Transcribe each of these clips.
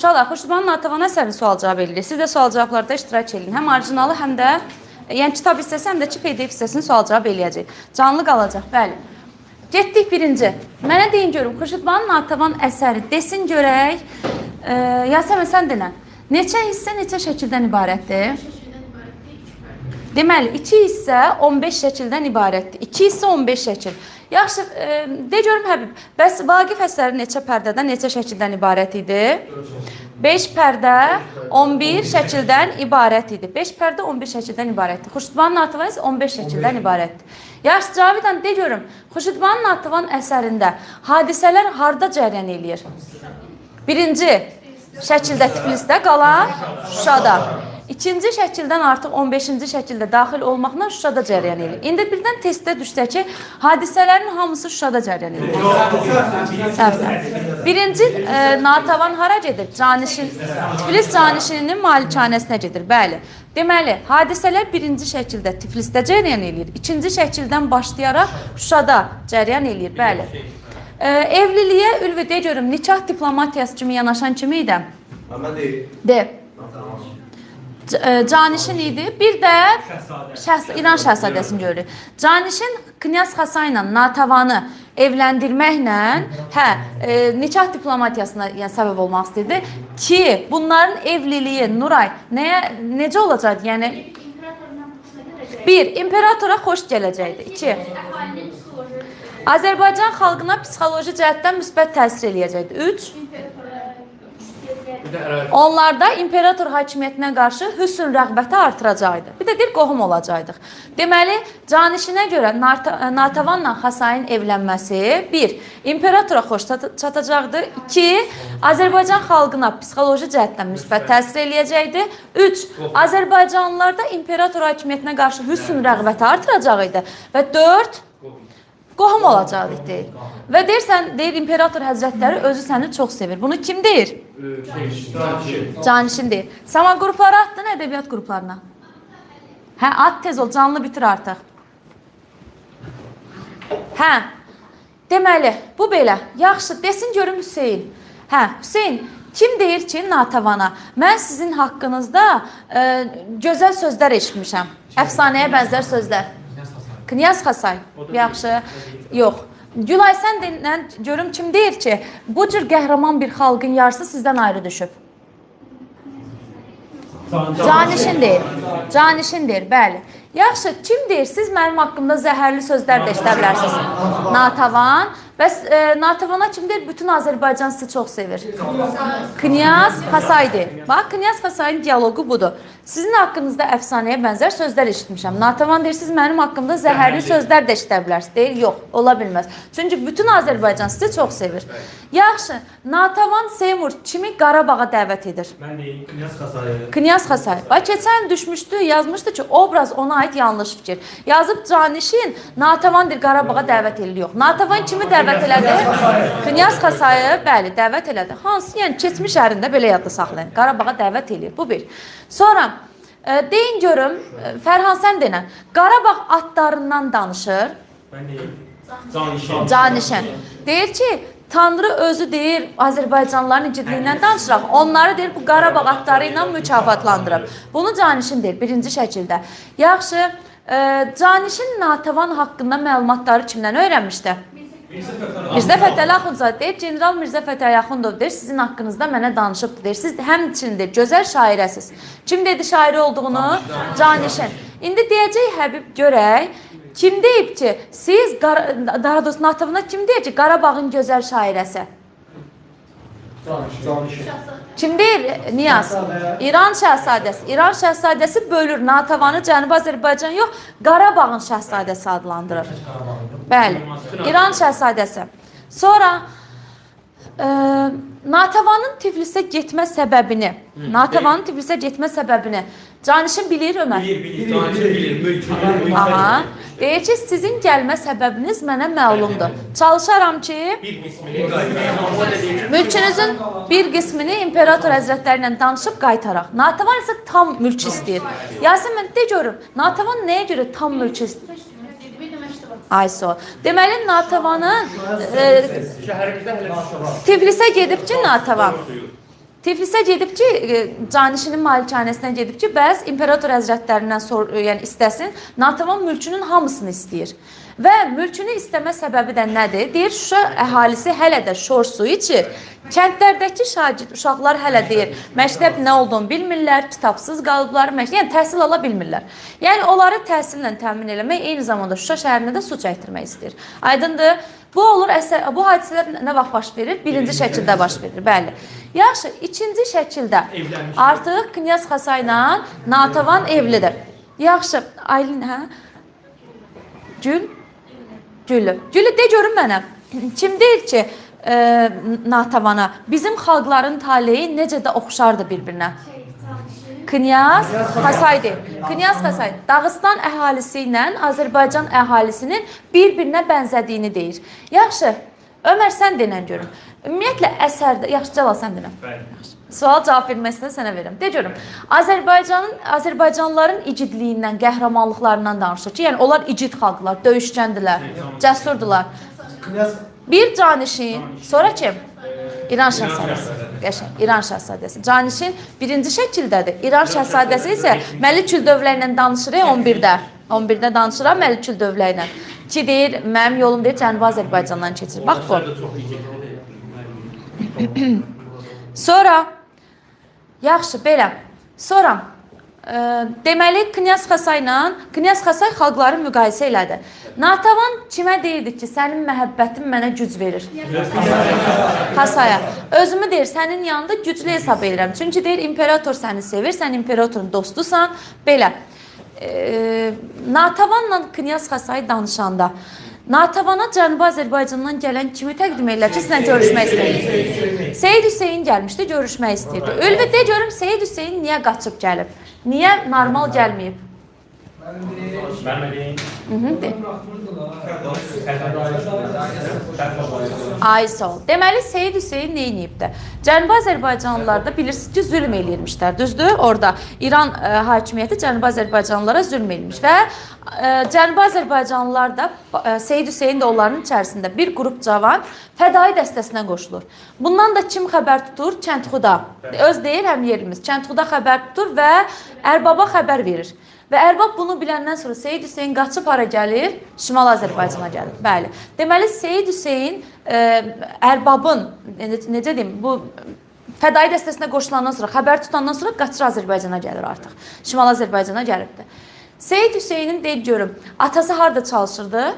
Uşaqlar, Xurşudbanu Natəvan əsərini sual-cavab edirik. Siz də sual-cavablarda iştirak edin. Həm orijinalı, həm də yəni kitab hissəsi, həm də ki PDF hissəsini sual-cavab eləyəcək. Canlı qalacaq, bəli. Getdik birinci. Mənə deyin görüm, Xurşudbanu Natəvan əsəri desin görək. Yasəmən, sən denən. Neçə hissə, neçə şəkildən ibarətdir? Deməli, 2 hissə 15 şəkildən ibarətdir. 2 hissə 15 şəkil. Yaxşı, de görüm Həbib, bəs Vaqif əsəri neçə pərdədən, neçə şəkildən ibarət idi? 5 pərdə 11 şəkildən ibarət idi. 5 pərdə 11 şəkildən ibarətdir. Xurşudbanu Natəvan isə 15 şəkildən ibarətdir. Yaxşı, Cavidan de görüm, Xurşudbanu Natəvan əsərində hadisələr harda cəryan eləyir? Birinci şəkildə Tiflisdə, qalan Şuşada. İkinci şəkildən artıq 15-ci şəkildə daxil olmaqla Şuşada cəryan eləyir. İndi birdən testdə düşsə ki, hadisələrin hamısı Şuşada cəryan eləyir. Səhvdən. Birinci Natəvan hara gedir? Canişin, Tiflis canişininin malikanəsinə gedir. Bəli. Deməli, hadisələr birinci şəkildə Tiflisdə cəryan eləyir. İkinci şəkildən başlayaraq Şuşada cəryan eləyir. Bəli. Evliliyə Ülvi de görüm, nikah diplomatiyası kimi yanaşan kimi idi? Mən deyim. De. Canişin idi. Bir də İran şəhzadəsini görürük. Canişin Knyaz Xasay ilə Natəvanı evləndirməklə nikah diplomatiyasına yəni, səbəb olmaq istəyirdi ki, bunların evliliyi Nuray nəyə, necə olacaqdı? Yəni bir, imperatora xoş gələcəkdi. İki, Azərbaycan xalqına psixoloji cəhətdən müsbət təsir eləyəcəkdi. Üç, onlarda imperator hakimiyyətinə qarşı hüsn rəğbəti artıracaqdı. Bir də deyir, qohum olacaqdıq. Deməli, canişinə görə Natəvanla Xasayın evlənməsi bir, imperatora xoş çatacaqdı. İki, Azərbaycan xalqına psixoloji cəhətdən müsbət təsir eləyəcəkdi. Üç, Azərbaycanlılarda imperator hakimiyyətinə qarşı hüsn rəğbəti artıracaq idi. Və dörd, qohum olacaqdıq deyir. Və deyirsən, deyir, imperator həzrətləri özü səni çox sevir. Bunu kim deyir? Canişin deyir. Sama qruplara atdın, ədəbiyyat qruplarına. Hə, at tez ol, canlı bitir artıq. Hə, deməli, bu belə. Yaxşı, desin görüm Hüseyin. Hə, Hüseyin, kim deyir ki, Natəvana, mən sizin haqqınızda gözəl sözlər eşitmişəm. Əfsanəyə bənzər sözlər. Knyaz Xasay. Yaxşı. Yox. Gülay, sən denən, görüm kim deyir ki, bu cür qəhrəman bir xalqın yarısı sizdən ayrı düşüb. Canişin deyir. Canişin deyir, bəli. Yaxşı, kim deyir, siz mənim haqqımda zəhərli sözlər də eşidə bilərsiniz? Natəvan. Bəs Natəvana kim deyir, bütün Azərbaycan sizi çox sevir? Knyaz Xasay deyir. Bax, Knyaz Xasayın dialoqu budur. Sizin haqqınızda əfsanəyə bənzər sözlər eşitmişəm. Natəvan deyir, siz mənim haqqımda zəhərli sözlər də eşidə bilərsiniz. Deyir, yox, ola bilməz. Çünki bütün Azərbaycan sizi çox sevir. Yaxşı, Natəvan Seymur kimi Qarabağa dəvət edir? Mən deyim, Knyaz Xasayı. Knyaz Xasay. Bax, keçən düşmüşdü, yazmışdı ki, obraz ona ait yanlış fikir. Yazıb Canişin Natəvan deyir, Qarabağa dəvət edir. Yox, Natəvan kimi dəvət elədi? Knyaz Xasayı, bəli, dəvət elədi. Hansı, yəni keçmiş ərində belə yadda saxlayın. Qarabağa dəvət eləyir. Bu bir. Sonra, deyin görüm, Fərhan sən denən, Qarabağ atlarından danışır. Mən deyim, Canişin. Canişin. Deyir ki, Tanrı özü deyir, Azərbaycanlıların igidliyindən danışıraq. Onları deyir, bu Qarabağ atları ilə mükafatlandırıb. Bunu Canişin deyir, birinci şəkildə. Yaxşı, Canişin Natəvan haqqında məlumatları kimdən öyrənmişdi? Mirzə Fətəli Axundzadə deyir, General Mirzə Fətəli Axundov deyir, sizin haqqınızda mənə danışıbdır. Deyir, siz həmçinin deyir, gözəl şairəsiz. Kim dedi şairi olduğunu? Canişin. İndi deyəcək Həbib görək, kim deyib ki, siz, daha doğrusu Natəvana kim deyir ki, Qarabağın gözəl şairəsi? Canişin. Kim deyir Niyaz? İran şəhzadəsi. İran şəhzadəsi bölür Natəvanı Cənubi Azərbaycan yox, Qarabağın şəhzadəsi adlandırır. Bəli, İran şəhzadəsi. Sonra Natəvanın Tiflisə getmə səbəbini, Natəvanın Tiflisə getmə səbəbini Canişin bilir Ömər? Bilir, bilir, Canişin bilir, mülkünü. Aha. Deyir ki, sizin gəlmə səbəbiniz mənə məlumdur. Çalışaram ki, bir qismini qaytaraq. Mülkünüzün bir qismini imperator həzrətləri ilə danışıb qaytaraq. Natəvan isə tam mülk istəyir. Yasəmən, de görüm, Natəvan nəyə görə tam mülk istəyir? Ayso. Deməli, Natəvanın Tiflisə gedib ki, Natəvan. Tiflisə gedib ki, canişinin malikanəsinə gedib ki, bəs imperator həzrətlərindən yəni istəsin, Natavan mülkünün hamısını istəyir. Və mülkünü istəmə səbəbi də nədir? Deyir, Şuşa əhalisi hələ də şor suyu içir. Kəndlərdəki şagird uşaqlar hələ deyir, məktəb nə olduğunu bilmirlər, kitabsız qalıblar, yəni təhsil ala bilmirlər. Yəni onları təhsillə təmin eləmək, eyni zamanda Şuşa şəhərinə də su çəkdirmək istəyir. Aydındır? Bu olur, bu hadisələr nə vaxt baş verir? Birinci şəkildə baş verir, bəli. Yaxşı, ikinci şəkildə artıq Knyaz Xasay ilə Natavan evlidir. Yaxşı, Aylin, hə? Gül? Güllü. Güllü, de görün mənə. Kim deyir ki, Natavana, bizim xalqların taleyi necə də oxşardı bir-birinə? Knyaz Xasay deyir. Knyaz Xasay Dağıstan əhalisi ilə Azərbaycan əhalisinin bir-birinə bənzədiyini deyir. Yaxşı, Ömər sən denən görüm. Ümumiyyətlə əsərdə, yaxşı Cəlal sən denən. Sual cavab verməsini sənə verirəm. De görüm, Azərbaycanlıların igidliyindən, qəhrəmanlıqlarından danışır ki, yəni onlar igid xalqlar, döyüşkəndilər, cəsurdular. Bir canişin, sonra kim? İran şahzadəsi. Qəşəng, İran şahzadəsi. Canişin birinci şəkildədir. İran şahzadəsi isə Məliküldövlə ilə danışır 11-də. 11-də danışır Məliküldövlə ilə. Ki deyir, mənim yolum deyir, Cənubi Azərbaycandan keçir. Bax bu. Sonra, yaxşı, belə. Sonra, deməli, Knyaz Xasay ilə, Knyaz Xasay xalqları müqayisə elədi. Natavan kimə deyirdi ki, sənin məhəbbətin mənə güc verir? Xasaya. Özümü deyir, sənin yanında güclü hesab edirəm. Çünki deyir, imperator səni sevir, sən imperatorun dostusan. Belə. Natavanla Knyaz Xasay danışanda, Natavana Cənubi Azərbaycandan gələn kimi təqdim edirlər ki, sizlə görüşmək istəyir. Seyid Hüseyin gəlmişdi, görüşmək istəyirdi. Ülvi, de görüm, Seyid Hüseyin niyə qaçıb gəlib? Niyə normal gəlməyib? De. Ay sağ ol. Deməli, Seyid Hüseyin nə eləyibdir? Cənubi Azərbaycanlılar da bilirsiniz ki, zülm eləyirmişlər, düzdür? Orada İran hakimiyyəti Cənubi Azərbaycanlılara zülm elmiş və Cənubi Azərbaycanlılar da, Seyid Hüseyin də onların içərisində bir qrup cavan fədai dəstəsinə qoşulur. Bundan da kim xəbər tutur? Kəndxuda. Öz deyir həm yerimiz. Kəndxuda xəbər tutur və ərbaba xəbər verir. Və ərbab bunu biləndən sonra Seyid Hüseyin qaçıb hara gəlir? Şimal Azərbaycana gəlir. Bəli. Deməli, Seyid Hüseyin ərbabın, necə deyim, bu fədai dəstəsinə qoşulandan sonra, xəbər tutandan sonra qaçır Azərbaycana gəlir artıq. Şimal Azərbaycana gəlibdir. Seyid Hüseynin deyib görüm, atası harada çalışırdı?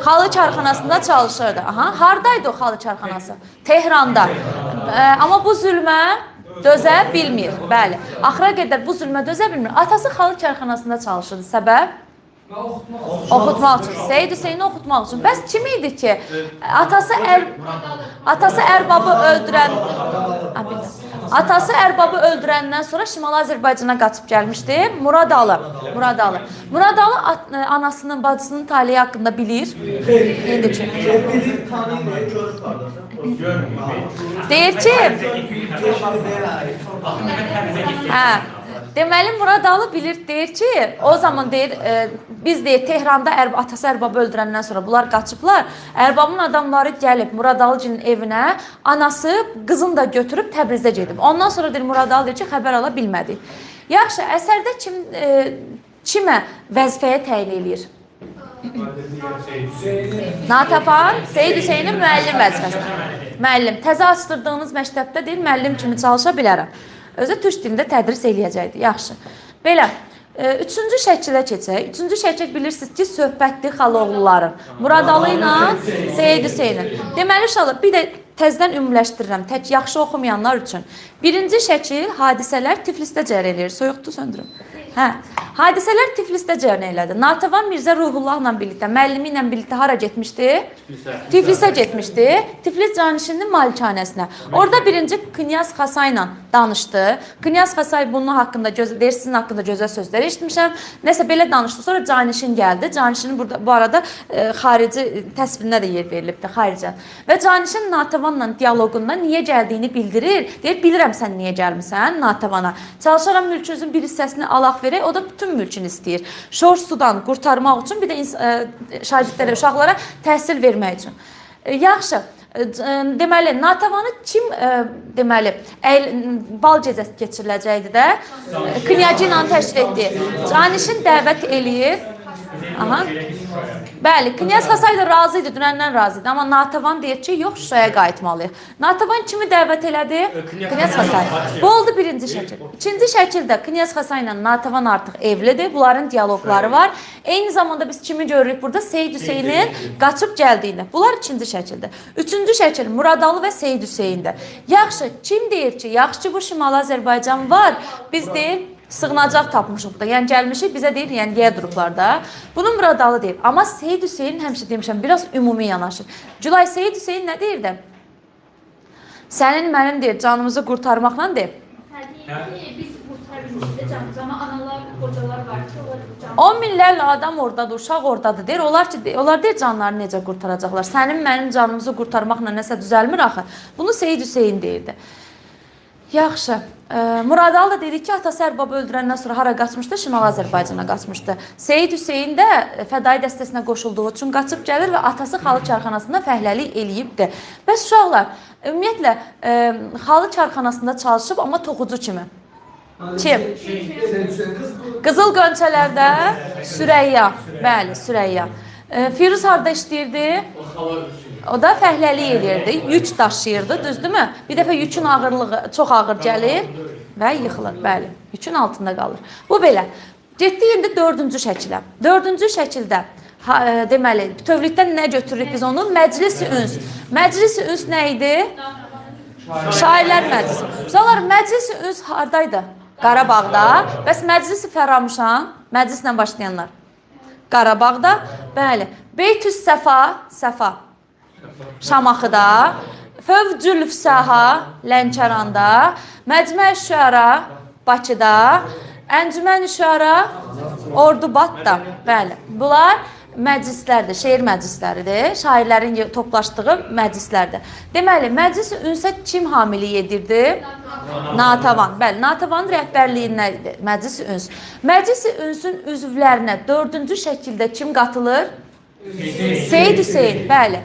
Xalı karxanasında çalışırdı. Aha, haradaydı o xalı karxanası? Tehranda. Amma bu zülmə dözə bilmir. Bəli. Axıra qədər bu zülmə dözə bilmir. Atası xalı karxanasında çalışırdı. Səbəb? Oxutmaq üçün. Seyid Hüseyni oxutmaq üçün. Bəs kim idi ki, atası ərbabı öldürən... Atası ərbabı öldürəndən sonra Şimali Azərbaycana qaçıb gəlmişdi. Muradalı. Muradalı. Muradalı anasının, bacısının taleyi haqqında bilir. İndi ki. Deyir ki, hə, deməli Muradalı bilir, deyir ki, o zaman deyir, biz deyir Tehranda atası ərbabı öldürəndən sonra bunlar qaçıblar. Ərbabın adamları gəlib Muradalıcının evinə, anası qızını da götürüb Təbrizə gedib. Ondan sonra deyir Muradalı deyir ki, xəbər ala bilmədik. Yaxşı, əsərdə kimə vəzifəyə təyin eləyir? Natavan Seyid Hüseynin müəllim vəzifəsinə. Müəllim, təzə açdırdığınız məktəbdə deyir, müəllim kimi çalışa bilərəm. Özü türk dilində tədris eləyəcəkdi. Yaxşı. Belə, üçüncü şəkilə keçək. Üçüncü şəkil bilirsiniz ki, söhbətdir xaloğluların. Muradalı ilə Seyid Hüseynin. Deməli, uşaqlar, bir də təzdən ümumiləşdirirəm, tək yaxşı oxumayanlar üçün. Birinci şəkil, hadisələr Tiflisdə cəryan eləyir. Soyuqdur, söndürüm. Hə, hadisələr Tiflisdə cəryan elədi. Natavan Mirzə Ruhullahla birlikdə, müəllimi ilə birlikdə hara getmişdi? Tiflisə getmişdi. Tiflis canişininin malikanəsinə. Orada birinci Knyaz Xasay ilə danışdı. Knyaz Xasay bunun haqqında, deyir, sizin haqqında gözəl sözlər eşitmişəm. Nəsə belə danışdı. Sonra canişin gəldi. Canişinin burada bu arada xarici təsvirinə də yer verilibdir, xaricən. Və canişin Natavanla dialoqunda niyə gəldiyini bildirir. Deyir, bilirəm sən niyə gəlmisən Natavana. Çalışaram mülkünüzün bir hissəsini alaq verək. O da bütün mülkünü istəyir. Şor sudan qurtarmaq üçün, bir də şagirdlərə, uşaqlara təhsil vermək üçün. Yaxşı, Deməli, Natavanı kim deməli, bal gecəsi keçiriləcəkdi də? Knyaginanı təşkil etdi. Canişin dəvət eləyir. Aha. Bəli, Knyaz Xasay da razı idi, dünəndən razı idi. Amma Natavan deyir ki, yox, Şuşaya qayıtmalıyıq. Natavan kimi dəvət elədi? Knyaz Xasay. Bu oldu birinci şəkil. İkinci şəkildə Knyaz Xasay ilə Natavan artıq evlidir. Bunların dialoqları var. Eyni zamanda biz kimi görürük burada? Seyid Hüseynin qaçıb gəldiyini. Bunlar ikinci şəkildir. Üçüncü şəkil Muradalı və Seyid Hüseyndir. Yaxşı, kim deyir ki, yaxşı ki, bu Şimali Azərbaycan var, biz deyir, sığınacaq tapmışıq burada. Yəni gəlmişik, bizə deyir, yəni yeyə durublar da. Bunu Muradalı deyir. Amma Seyid Hüseyn həmişə demişəm, biraz ümumi yanaşır. Gülay, Seyid Hüseyn nə deyirdi? Sənin mənim deyir, canımızı qurtarmaqla deyir. Deyir ki, biz qurtarmışıq canımızı, amma analar, qocalar var ki, onlar canımızı. 10 minlərlə adam oradadır, uşaq oradadır. Deyir, onlar ki, onlar deyir canlarını necə qurtaracaqlar? Sənin mənim canımızı qurtarmaqla nəsə düzəlmir axı. Bunu Seyid Hüseyn deyirdi. Yaxşı. Muradalı da dedi ki, atası Ərbabı öldürəndən sonra hara qaçmışdı? Şimali Azərbaycana qaçmışdı. Seyid Hüseyn də fədai dəstəsinə qoşulduğu üçün qaçıb gəlir və atası xalı karxanasında fəhləlik eləyibdi. Bəs uşaqlar, ümumiyyətlə xalı karxanasında çalışıb, amma toxucu kimi. Kim? Qızıl Gönçələrdə Sürəyya. Bəli, Sürəyya. Firuz harda işləyirdi? O da fəhləlik eləyirdi, yük daşıyırdı, düzdürmü? Bir dəfə yükün ağırlığı çox ağır gəlir və yıxılır, bəli, yükün altında qalır. Bu belə. Getdik indi dördüncü şəkilə. Dördüncü şəkildə, deməli, bütövlükdən nə götürürük biz onu? Məclis-i Üns. Məclis-i Üns nə idi? Şairlər məclisi. Uşaqlar, Məclis-i Üns hardaydı? Qarabağda. Bəs Məclis-i Fəramuşan, məclislə başlayanlar? Qarabağda, bəli. Beytüs Səfa, Səfa. Şamaxıda, Fövcül Füsaha Lənkəranda, Məcmə-i Şüəra Bakıda, Əncümən-i Şüəra Ordubadda. Bəli, bunlar məclislərdir, şeir məclisləridir, şairlərin toplaşdığı məclislərdir. Deməli, Məclis-i Ünsə kim hamilik edirdi? Natavan. Bəli, Natavanın rəhbərliyində idi Məclis-i Üns. Məclis-i Ünsün üzvlərinə dördüncü şəkildə kim qatılır? Seyid Hüseyn, bəli.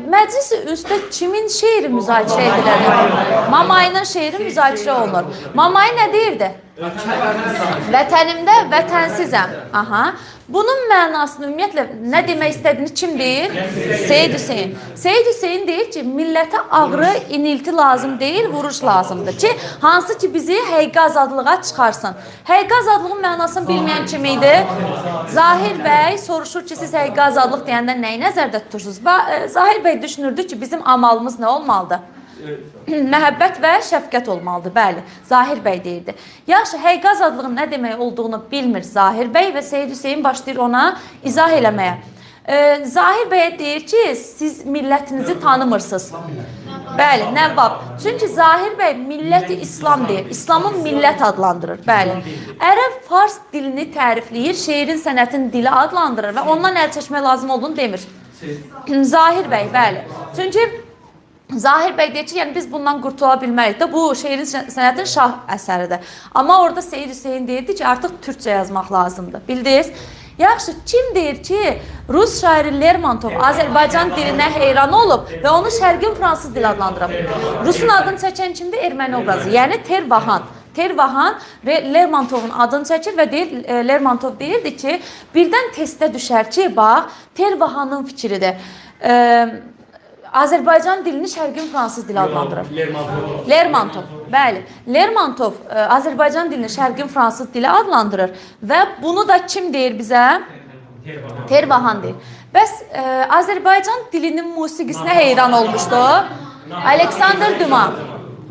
Məclis-i Ünsdə kimin şeiri müzakirə edilir? Mamayının şeiri müzakirə olunur. Mamayı nə deyirdi? Vətənimdə vətənsizəm. Aha. Bunun mənasını ümumiyyətlə nə demək istədiyini kim deyir? Seyid Hüseyn. Seyid Hüseyn deyir ki, millətə ağrı, inilti lazım deyil, vuruş lazımdır ki, hansı ki bizi həqiqi azadlığa çıxarsın. Həqiqi azadlığın mənasını bilməyən kim idi? Zahir bəy soruşur ki, siz həqiqi azadlıq deyəndə nəyi nəzərdə tutursunuz? Və Zahir bəy düşünürdü ki, bizim amalımız nə olmalıdır? Məhəbbət və şəfqət olmalıdır, bəli. Zahir bəy deyirdi. Yaxşı, həqiqi azadlığın nə demək olduğunu bilmir Zahir bəy və Seyid Hüseyn başlayır ona izah eləməyə. Zahir bəyə deyir ki, siz millətinizi tanımırsınız. Bəli, Nəvvab. Çünki Zahir bəy milləti İslam deyir. İslamın millət adlandırır, bəli. Ərəb fars dilini tərifləyir, şeirin sənətin dili adlandırır və ondan əl çəkmək lazım olduğunu demir. Zahir bəy, bəli. Çünki Zahir bəy deyir ki, yəni biz bundan qurtula bilmərik də, bu şeirin sənətin şah əsəridir. Amma orada Seyid Hüseyn deyirdi ki, artıq türkcə yazmaq lazımdır. Bildiniz? Yaxşı, kim deyir ki, Rus şairi Lermontov Azərbaycan dilinə heyran olub və onu şərqin fransız dili adlandırıb. Rusun adını çəkən kimdir? Erməni obrazı, yəni Tervahan. Tervahan Lermontovun adını çəkir və deyir, Lermontov deyirdi ki, birdən testə düşər ki, bax, Tervahanın fikridir. Azərbaycan dilini şərqin fransız dili adlandırır. Lermontov. Lermontov, bəli. Lermontov Azərbaycan dilini şərqin fransız dili adlandırır və bunu da kim deyir bizə? Tervahan deyir. Bəs Azərbaycan dilinin musiqisinə heyran olmuşdu? Aleksandr Düma.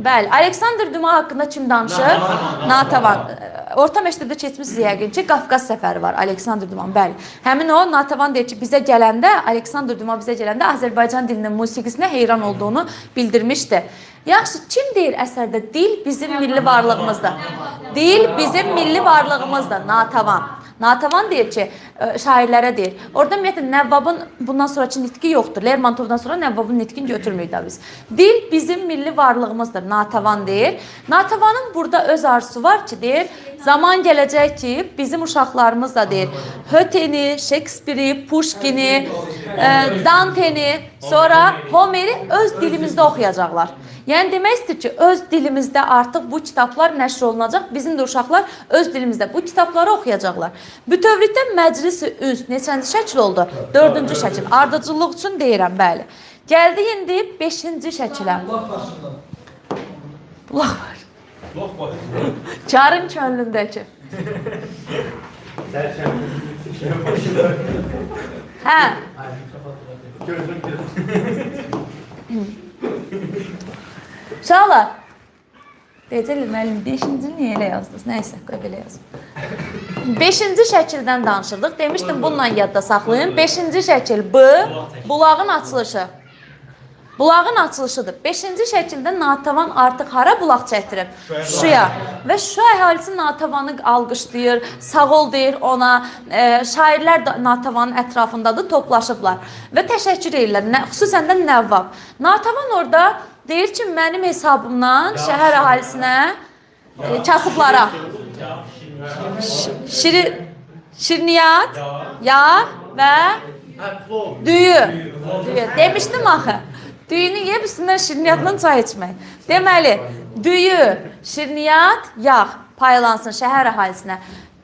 Bəli, Aleksandr Düma haqqında kim danışır? Natavan. Orta məktəbdə keçmişsiniz yəqin ki, Qafqaz səfəri var Aleksandr Duman, bəli. Həmin o Natavan deyir ki, bizə gələndə, Aleksandr Duman bizə gələndə Azərbaycan dilinin musiqisinə heyran olduğunu bildirmişdi. Yaxşı, kim deyir əsərdə dil bizim milli varlığımızdır? Dil bizim milli varlığımızdır, Natavan. Natavan deyir ki, şairlərə deyir. Orada ümumiyyətlə Nəvvabın bundan sonraki nitqi yoxdur. Lermontovdan sonra Nəvvabın nitqini götürmürük də biz. Dil bizim milli varlığımızdır, Natavan deyir. Natavanın burada öz arzusu var ki, deyir, zaman gələcək ki, bizim uşaqlarımız da deyir, Höteni, Şekspiri, Puşkini, Danteni, Sonra Homeri öz dilimizdə oxuyacaqlar. Yəni demək istəyir ki, öz dilimizdə artıq bu kitablar nəşr olunacaq. Bizim də uşaqlar öz dilimizdə bu kitabları oxuyacaqlar. Bütövlükdə məclisi üns neçənci şəkil oldu? 4-cü şəkil. Ardıcıllıq üçün deyirəm, bəli. Gəldi indi 5-ci şəkilə. Bulaq başında. Bulaq var. Bulaq var. Karın könlündəki. Hə. Uşaqlar, deyəcəklər, müəllim, 5-ci niyə elə yazdınız? Nəysə, qoy belə yazım. 5-ci şəkildən danışırdıq. Demişdim, bununla yadda saxlayın. 5-ci şəkil B, bulağın açılışı. Bulağın açılışıdır. 5-ci şəkildə Natavan artıq hara bulaq çəkdirib? Şuşaya. Və Şuşa əhalisi Natavanı alqışlayır, sağ ol deyir ona. Şairlər də Natavanın ətrafındadır, toplaşıblar və təşəkkür edirlər. Xüsusən də Nəvvab. Natavan orada deyir ki, mənim hesabımdan şəhər əhalisinə, kasıblara şirniyyat, yağ və düyü. Demişdim axı. Düyünü yeyib üstündən şirniyyatla çay içmək. Deməli, düyü, şirniyyat, yağ paylansın şəhər əhalisinə.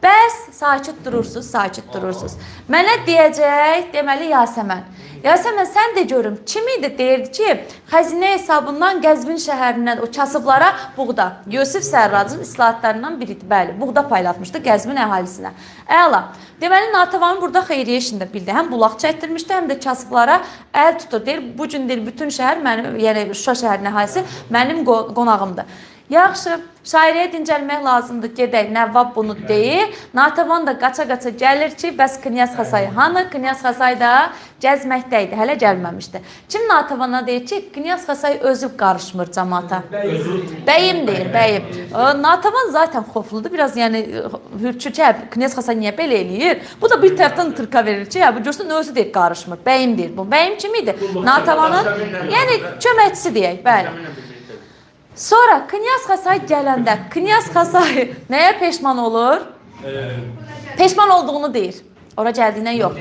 Bəs sakit durursunuz, sakit durursunuz. Mənə deyəcək, deməli Yasəmən. Yasəmən, sən də görüm, kim idi deyirdi ki, xəzinə hesabından Qəzvin şəhərindən o kasıblara buğda. Yusif Sərracın islahatlarından biridir, bəli, buğda paylatmışdı Qəzvin əhalisinə. Əla. Deməli, Natavanın burada xeyriyyə işində bildi. Həm bulaq çəkdirmişdi, həm də kasıblara əl tutur. Deyir, bu gün deyir, bütün şəhər, mənim, yəni Şuşa şəhərinin əhalisi mənim qonağımdır. Yaxşı, şairəyə dincəlmək lazımdır, gedək, Nəvvab bunu deyir. Natavan da qaça-qaça gəlir ki, bəs Knyaz Xasay hanı? Knyaz Xasay da gəzməkdə idi, hələ gəlməmişdi. Kim Natavana deyir ki, Knyaz Xasay özü qarışmır camaata. Bəyim deyir, bəyim. Natavan zaten xofludur, biraz yəni hürkür ki, Knyaz Xasay niyə belə eləyir? Bu da bir tərəfdən tırka verir ki, bu görsün özü deyir, qarışmır, bəyim deyir. Bu bəyim kim idi? Natavanın, yəni köməkçisi deyək, bəli. Sonra Knyaz Xasay gələndə, Knyaz Xasay nəyə peşman olur? Peşman olduğunu deyir. Ora gəldiyindən yox.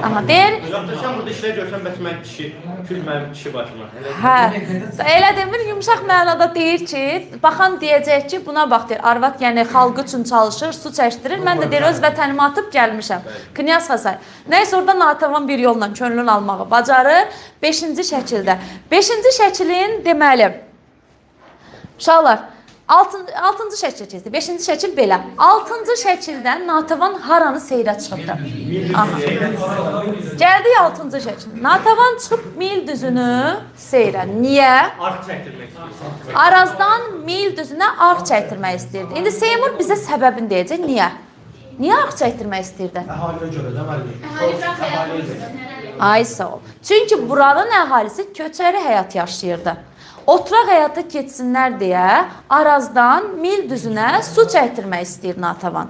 Aha, deyir. Sən burada işlər görsən, bəs mən kişi, kül mənim kişi başıma. Hə, elə demir, yumşaq mənada deyir ki, baxan deyəcək ki, buna bax deyir, arvad yəni xalqı üçün çalışır, su çəkdirir, mən də deyir, öz vətənimi atıb gəlmişəm. Knyaz Xasay. Nəysə, orada Natavan bir yolla könlünü almağı bacarır. 5-ci şəkildə. 5-ci şəkilin deməli, uşaqlar, 6-cı şəkil keçdi. 5-ci şəkil belə. 6-cı şəkildən Natavan haranı seyrə çıxıbdır? Aha. Gəldik 6-cı şəkil. Natavan çıxıb mil düzünü seyrə. Niyə? Arx çəkdirmək istəyir. Arazdan mil düzünə arx çəkdirmək istəyirdi. İndi Seymur bizə səbəbini deyəcək. Niyə? Niyə arx çəkdirmək istəyirdi? Əhaliyə görə də müəllim. Ay sağ ol. Çünki buranın əhalisi köçəri həyat yaşayırdı. Oturaq həyata keçsinlər deyə Arazdan mil düzünə su çəkdirmək istəyir Natavan.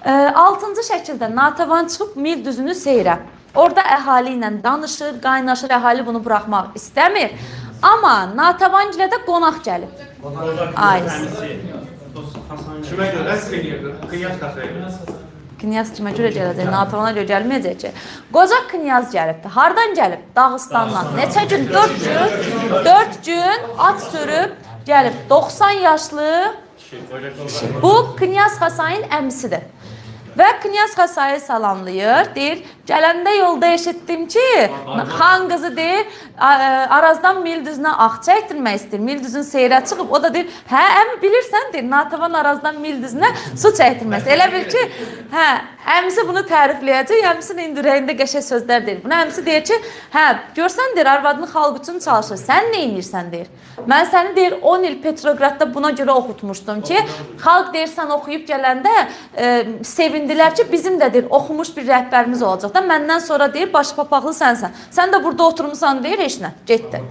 6-cı şəkildə Natavan çıxıb mil düzünü seyrə. Orada əhali ilə danışır, qaynaşır, əhali bunu buraxmaq istəmir. Amma Natavangilə də qonaq gəlib. Ay. Kimə görə? Knyaz Xasaya. Knyaz kimə görə gələcək? Natavana görə gəlməyəcək ki. Qoca knyaz gəlibdir. Hardan gəlib? Dağıstandan. Neçə gün? 4 gün. 4 gün at sürüb gəlib. 90 yaşlı bu Knyaz Xasayın əmisidir. Və Knyaz Xasayı salamlayır. Deyir, gələndə yolda eşitdim ki, xan qızı deyir, Arazdan mil düzünə ağ çəkdirmək istəyir. Mil düzün seyrə çıxıb. O da deyir, hə, əmi bilirsən, deyir, Natavan Arazdan mil düzünə su çəkdirmək istəyir. Elə bil ki, hə, əmisi bunu tərifləyəcək, əmisinin indi ürəyində qəşəng sözlər deyir. Buna əmisi deyir ki, hə, görsən, deyir, arvadının xalq üçün çalışır, sən nə edirsən, deyir. Mən səni, deyir, 10 il Petrogradda buna görə oxutmuşdum ki, xalq, deyir, sən oxuyub gələndə sevindilər ki, bizim də, deyir, oxumuş bir rəhbərimiz olacaq da, məndən sonra, deyir, başı papaqlı sənsən. Sən də burada oturmusan, deyir, heç nə, getdi.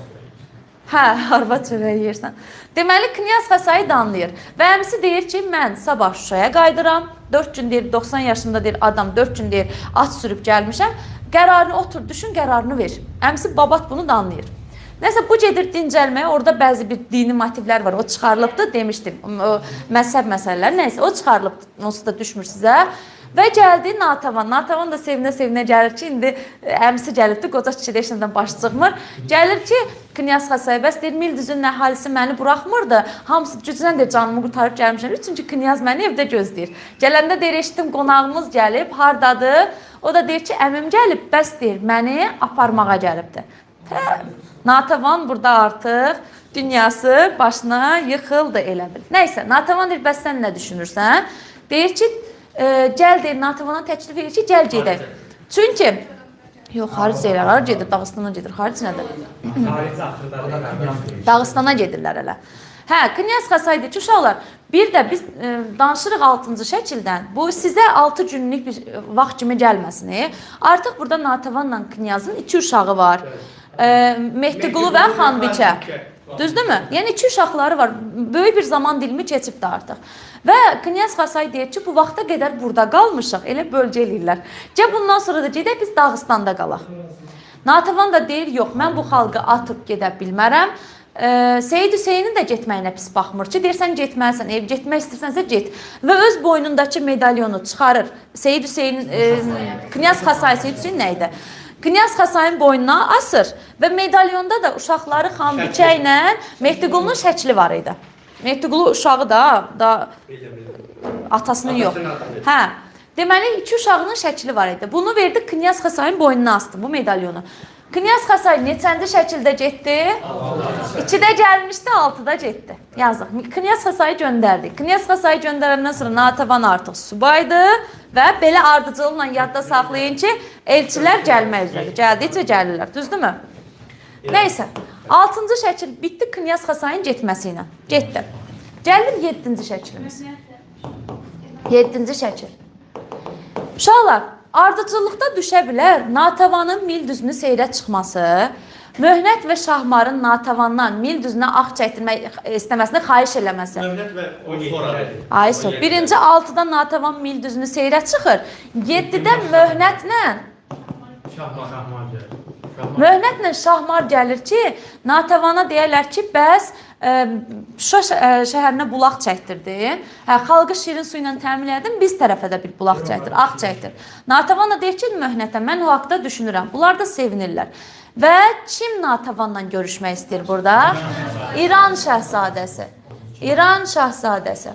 Hə, arvad çörəyi yeyirsən. Deməli, Knyaz Xasayı danlayır. Və əmisi deyir ki, mən sabah Şuşaya qayıdıram. 4 gün deyir, 90 yaşında deyir, adam 4 gün deyir, at sürüb gəlmişəm. Qərarını otur, düşün, qərarını ver. Əmisi babat bunu danlayır. Nəsə, bu gedir dincəlməyə, orada bəzi bir dini motivlər var, o çıxarılıbdır, demişdim, o məzhəb məsələləri, nəysə, o çıxarılıbdır, onsuz da düşmür sizə. Və gəldi Natavan. Natavan da sevinə-sevinə gəlir ki, indi əmisi gəlibdi, qoca kişi də heç nədən başı çıxmır. Gəlir ki, Knyaz Xasay, bəs deyir, Mildüzün əhalisi məni buraxmırdı. Hamısı güclə də canımı qurtarıb gəlmişəm. Çünki Knyaz məni evdə gözləyir. Gələndə deyir, eşitdim qonağımız gəlib, hardadır? O da deyir ki, əmim gəlib, bəs deyir, məni aparmağa gəlibdi. Natavan burada artıq dünyası başına yıxıldı elə bil. Nəysə, Natavan deyir, bəs sən nə düşünürsən? Deyir ki, gəl deyir, Natavana təklif edir ki, gəl gedək. Çünki, yox, xaric deyirlər, hara gedir, Dağıstana gedir, xaric nədir? Xaric axırda. Dağıstana gedirlər elə. Hə, Knyaz Xasay deyir ki, uşaqlar, bir də biz danışırıq 6-cı şəkildən. Bu sizə 6 günlük bir vaxt kimi gəlməsin. Artıq burada Natavanla Knyazın 2 uşağı var. Mehdiqulu və Xanbikə. Düzdürmü? Yəni 2 uşaqları var. Böyük bir zaman dilimi keçibdi artıq. Və Knyaz Xasay deyir ki, bu vaxta qədər burada qalmışıq. Elə bölgə eləyirlər. Gəl bundan sonra da gedək biz Dağıstanda qalaq. Natavan da deyir, yox, mən bu xalqı atıb gedə bilmərəm. Seyid Hüseynin də getməyinə pis baxmır ki, deyir, sən getməlisən, ev getmək istəyirsənsə get. Və öz boynundakı medalyonu çıxarır. Seyid Hüseyin, Knyaz Xasay, Seyid Hüseyin nə idi? Knyaz Xasayın boynuna asır və medalyonda da uşaqları Xanbikə ilə Mehdiqulunun şəkli var idi. Mehdiqulu uşağı da atasının yox. Hə. Deməli, 2 uşağının şəkli var idi. Bunu verdi Knyaz Xasayın boynuna astı bu medalyonu. Knyaz Xasay neçənci şəkildə getdi? 2-də gəlmişdi, 6-da getdi. Yazıq. Knyaz Xasayı göndərdi. Knyaz Xasayı göndərəndən sonra Natavan artıq subaydı və belə ardıcılıqla yadda saxlayın ki, elçilər gəlmək üzrədir. Gəldikcə gəlirlər. Düzdürmü? Nəysə, 6-cı şəkil bitdi Knyaz Xasayın getməsi ilə. Getdi. Gəlir 7-ci şəklimiz. 7-ci şəkil. Uşaqlar, ardıcıllıqda düşə bilər Natavanın Mildüzünü seyrə çıxması, Möhnət və Şahmarın Natavandan Mildüzünə ağ çəkdirmək istəməsini xahiş eləməsi. Möhnət və o sonradır. Ay so. Birinci 6-da Natavan Mildüzünü seyrə çıxır. 7-də Möhnətlə Şahmar gəlir. Möhnətlə Şahmar gəlir ki, Natavana deyərlər ki, bəs Şuşa şəhərinə bulaq çəkdirdin. Hə, xalqı şirin su ilə təmin elədin, biz tərəfə də bir bulaq çəkdir, ağ çəkdir. Natavan da deyir ki, Möhnətə, mən o haqda düşünürəm. Bunlar da sevinirlər. Və kim Natavanla görüşmək istəyir burada? İran şəhzadəsi. İran şəhzadəsi.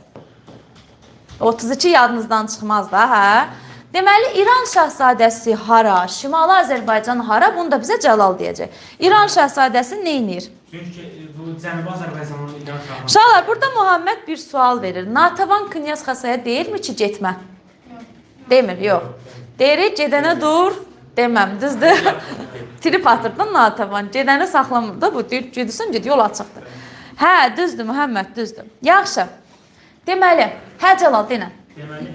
32 yadınızdan çıxmaz da, hə? Deməli, İran şəhzadəsi hara, Şimali Azərbaycan hara, bunu da bizə Cəlal deyəcək. İran şəhzadəsi nə edir? Çünki bu Cənubi Azərbaycanın İran şahı. Uşaqlar, burada Muhammed bir sual verir. Natavan Knyaz Xasaya deyirmi ki, getmə? Demir, yox. Deyir, gedənə dur, deməm, düzdür? Trip atır da Natavan, gedəni saxlamır da bu, deyir, gedirsən, ged, yol açıqdır. Hə, düzdür, Muhammed, düzdür. Yaxşı, deməli, hə Cəlal, denə. Deməli,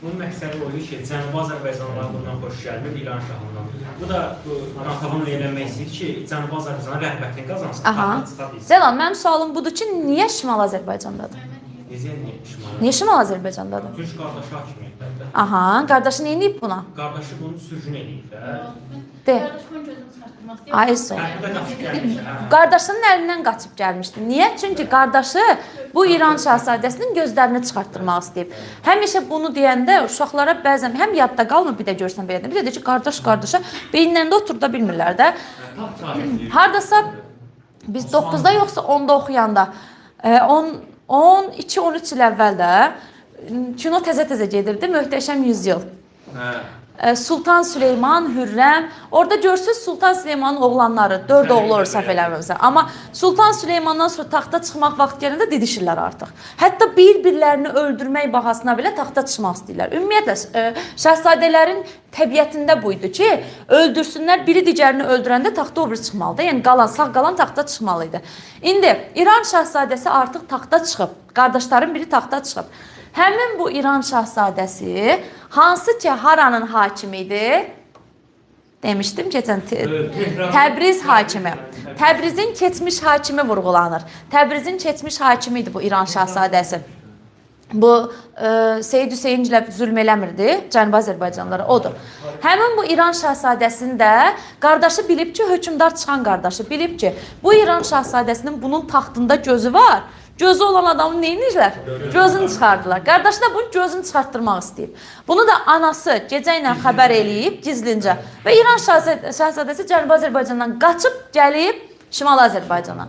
bunun məqsədi o idi ki, Cənubi Azərbaycanlılar bundan xoş gəlmir İran şahından. Bu da Natavanla evlənmək istəyir ki, Cənubi Azərbaycana rəğbətini qazansın, taxta çıxa bilsin. Cəlal, mənim sualım budur ki, niyə Şimal Azərbaycandadır? Necə niyə Şimal? Niyə Şimal Azərbaycandadır? Çünki qardaşı hakimiyyətdədir. Aha, qardaşı nə edib buna? Qardaşı bunu sürgün eləyib də. De. Qardaşımın gözünü çıxartdırmaq istəyir. Ay, sağ ol. Hə, bu da qaçıb gəlmiş. Hə. Qardaşının əlindən qaçıb gəlmişdi. Niyə? Çünki qardaşı bu İran şahzadəsinin gözlərini çıxartdırmaq istəyib. Həmişə bunu deyəndə uşaqlara bəzən həm yadda qalmır, bir də görsən belə. Bir də deyir ki, qardaş qardaşa beyinlərində oturda bilmirlər də. Hardasa biz 9-da yoxsa 10-da oxuyanda 12-13 il əvvəl də kino təzə-təzə gedirdi, Möhtəşəm Yüzyıl. Sultan Süleyman, Hürrəm. Orada görürsünüz Sultan Süleymanın oğlanları, 4 oğlu olur səhv eləmirəmsə. Amma Sultan Süleymandan sonra taxta çıxmaq vaxt gələndə didişirlər artıq. Hətta bir-birlərini öldürmək bahasına belə taxta çıxmaq istəyirlər. Ümumiyyətlə, şəhzadələrin təbiətində bu idi ki, öldürsünlər, biri digərini öldürəndə taxta o biri çıxmalıdır. Yəni qalan, sağ qalan taxta çıxmalı idi. İndi İran şəhzadəsi artıq taxta çıxıb. Qardaşların biri taxta çıxıb. Həmin bu İran şahzadəsi hansı ki haranın hakimi idi? Demişdim keçən Təbriz hakimi. Təbrizin keçmiş hakimi vurğulanır. Təbrizin keçmiş hakimi idi bu İran şahzadəsi. Bu Seyid Hüseyingilə zülm eləmirdi, Cənubi Azərbaycanlılara odur. Həmin bu İran şahzadəsinin də qardaşı bilib ki, hökmdar çıxan qardaşı bilib ki, bu İran şahzadəsinin bunun taxtında gözü var. Gözü olan adamı nə edirlər? Gözünü çıxardılar. Qardaşı da bunun gözünü çıxartdırmaq istəyib. Bunu da anası gecə ilə xəbər eləyib gizlincə. Və İran şahzadəsi Cənubi Azərbaycandan qaçıb gəlib Şimali Azərbaycana.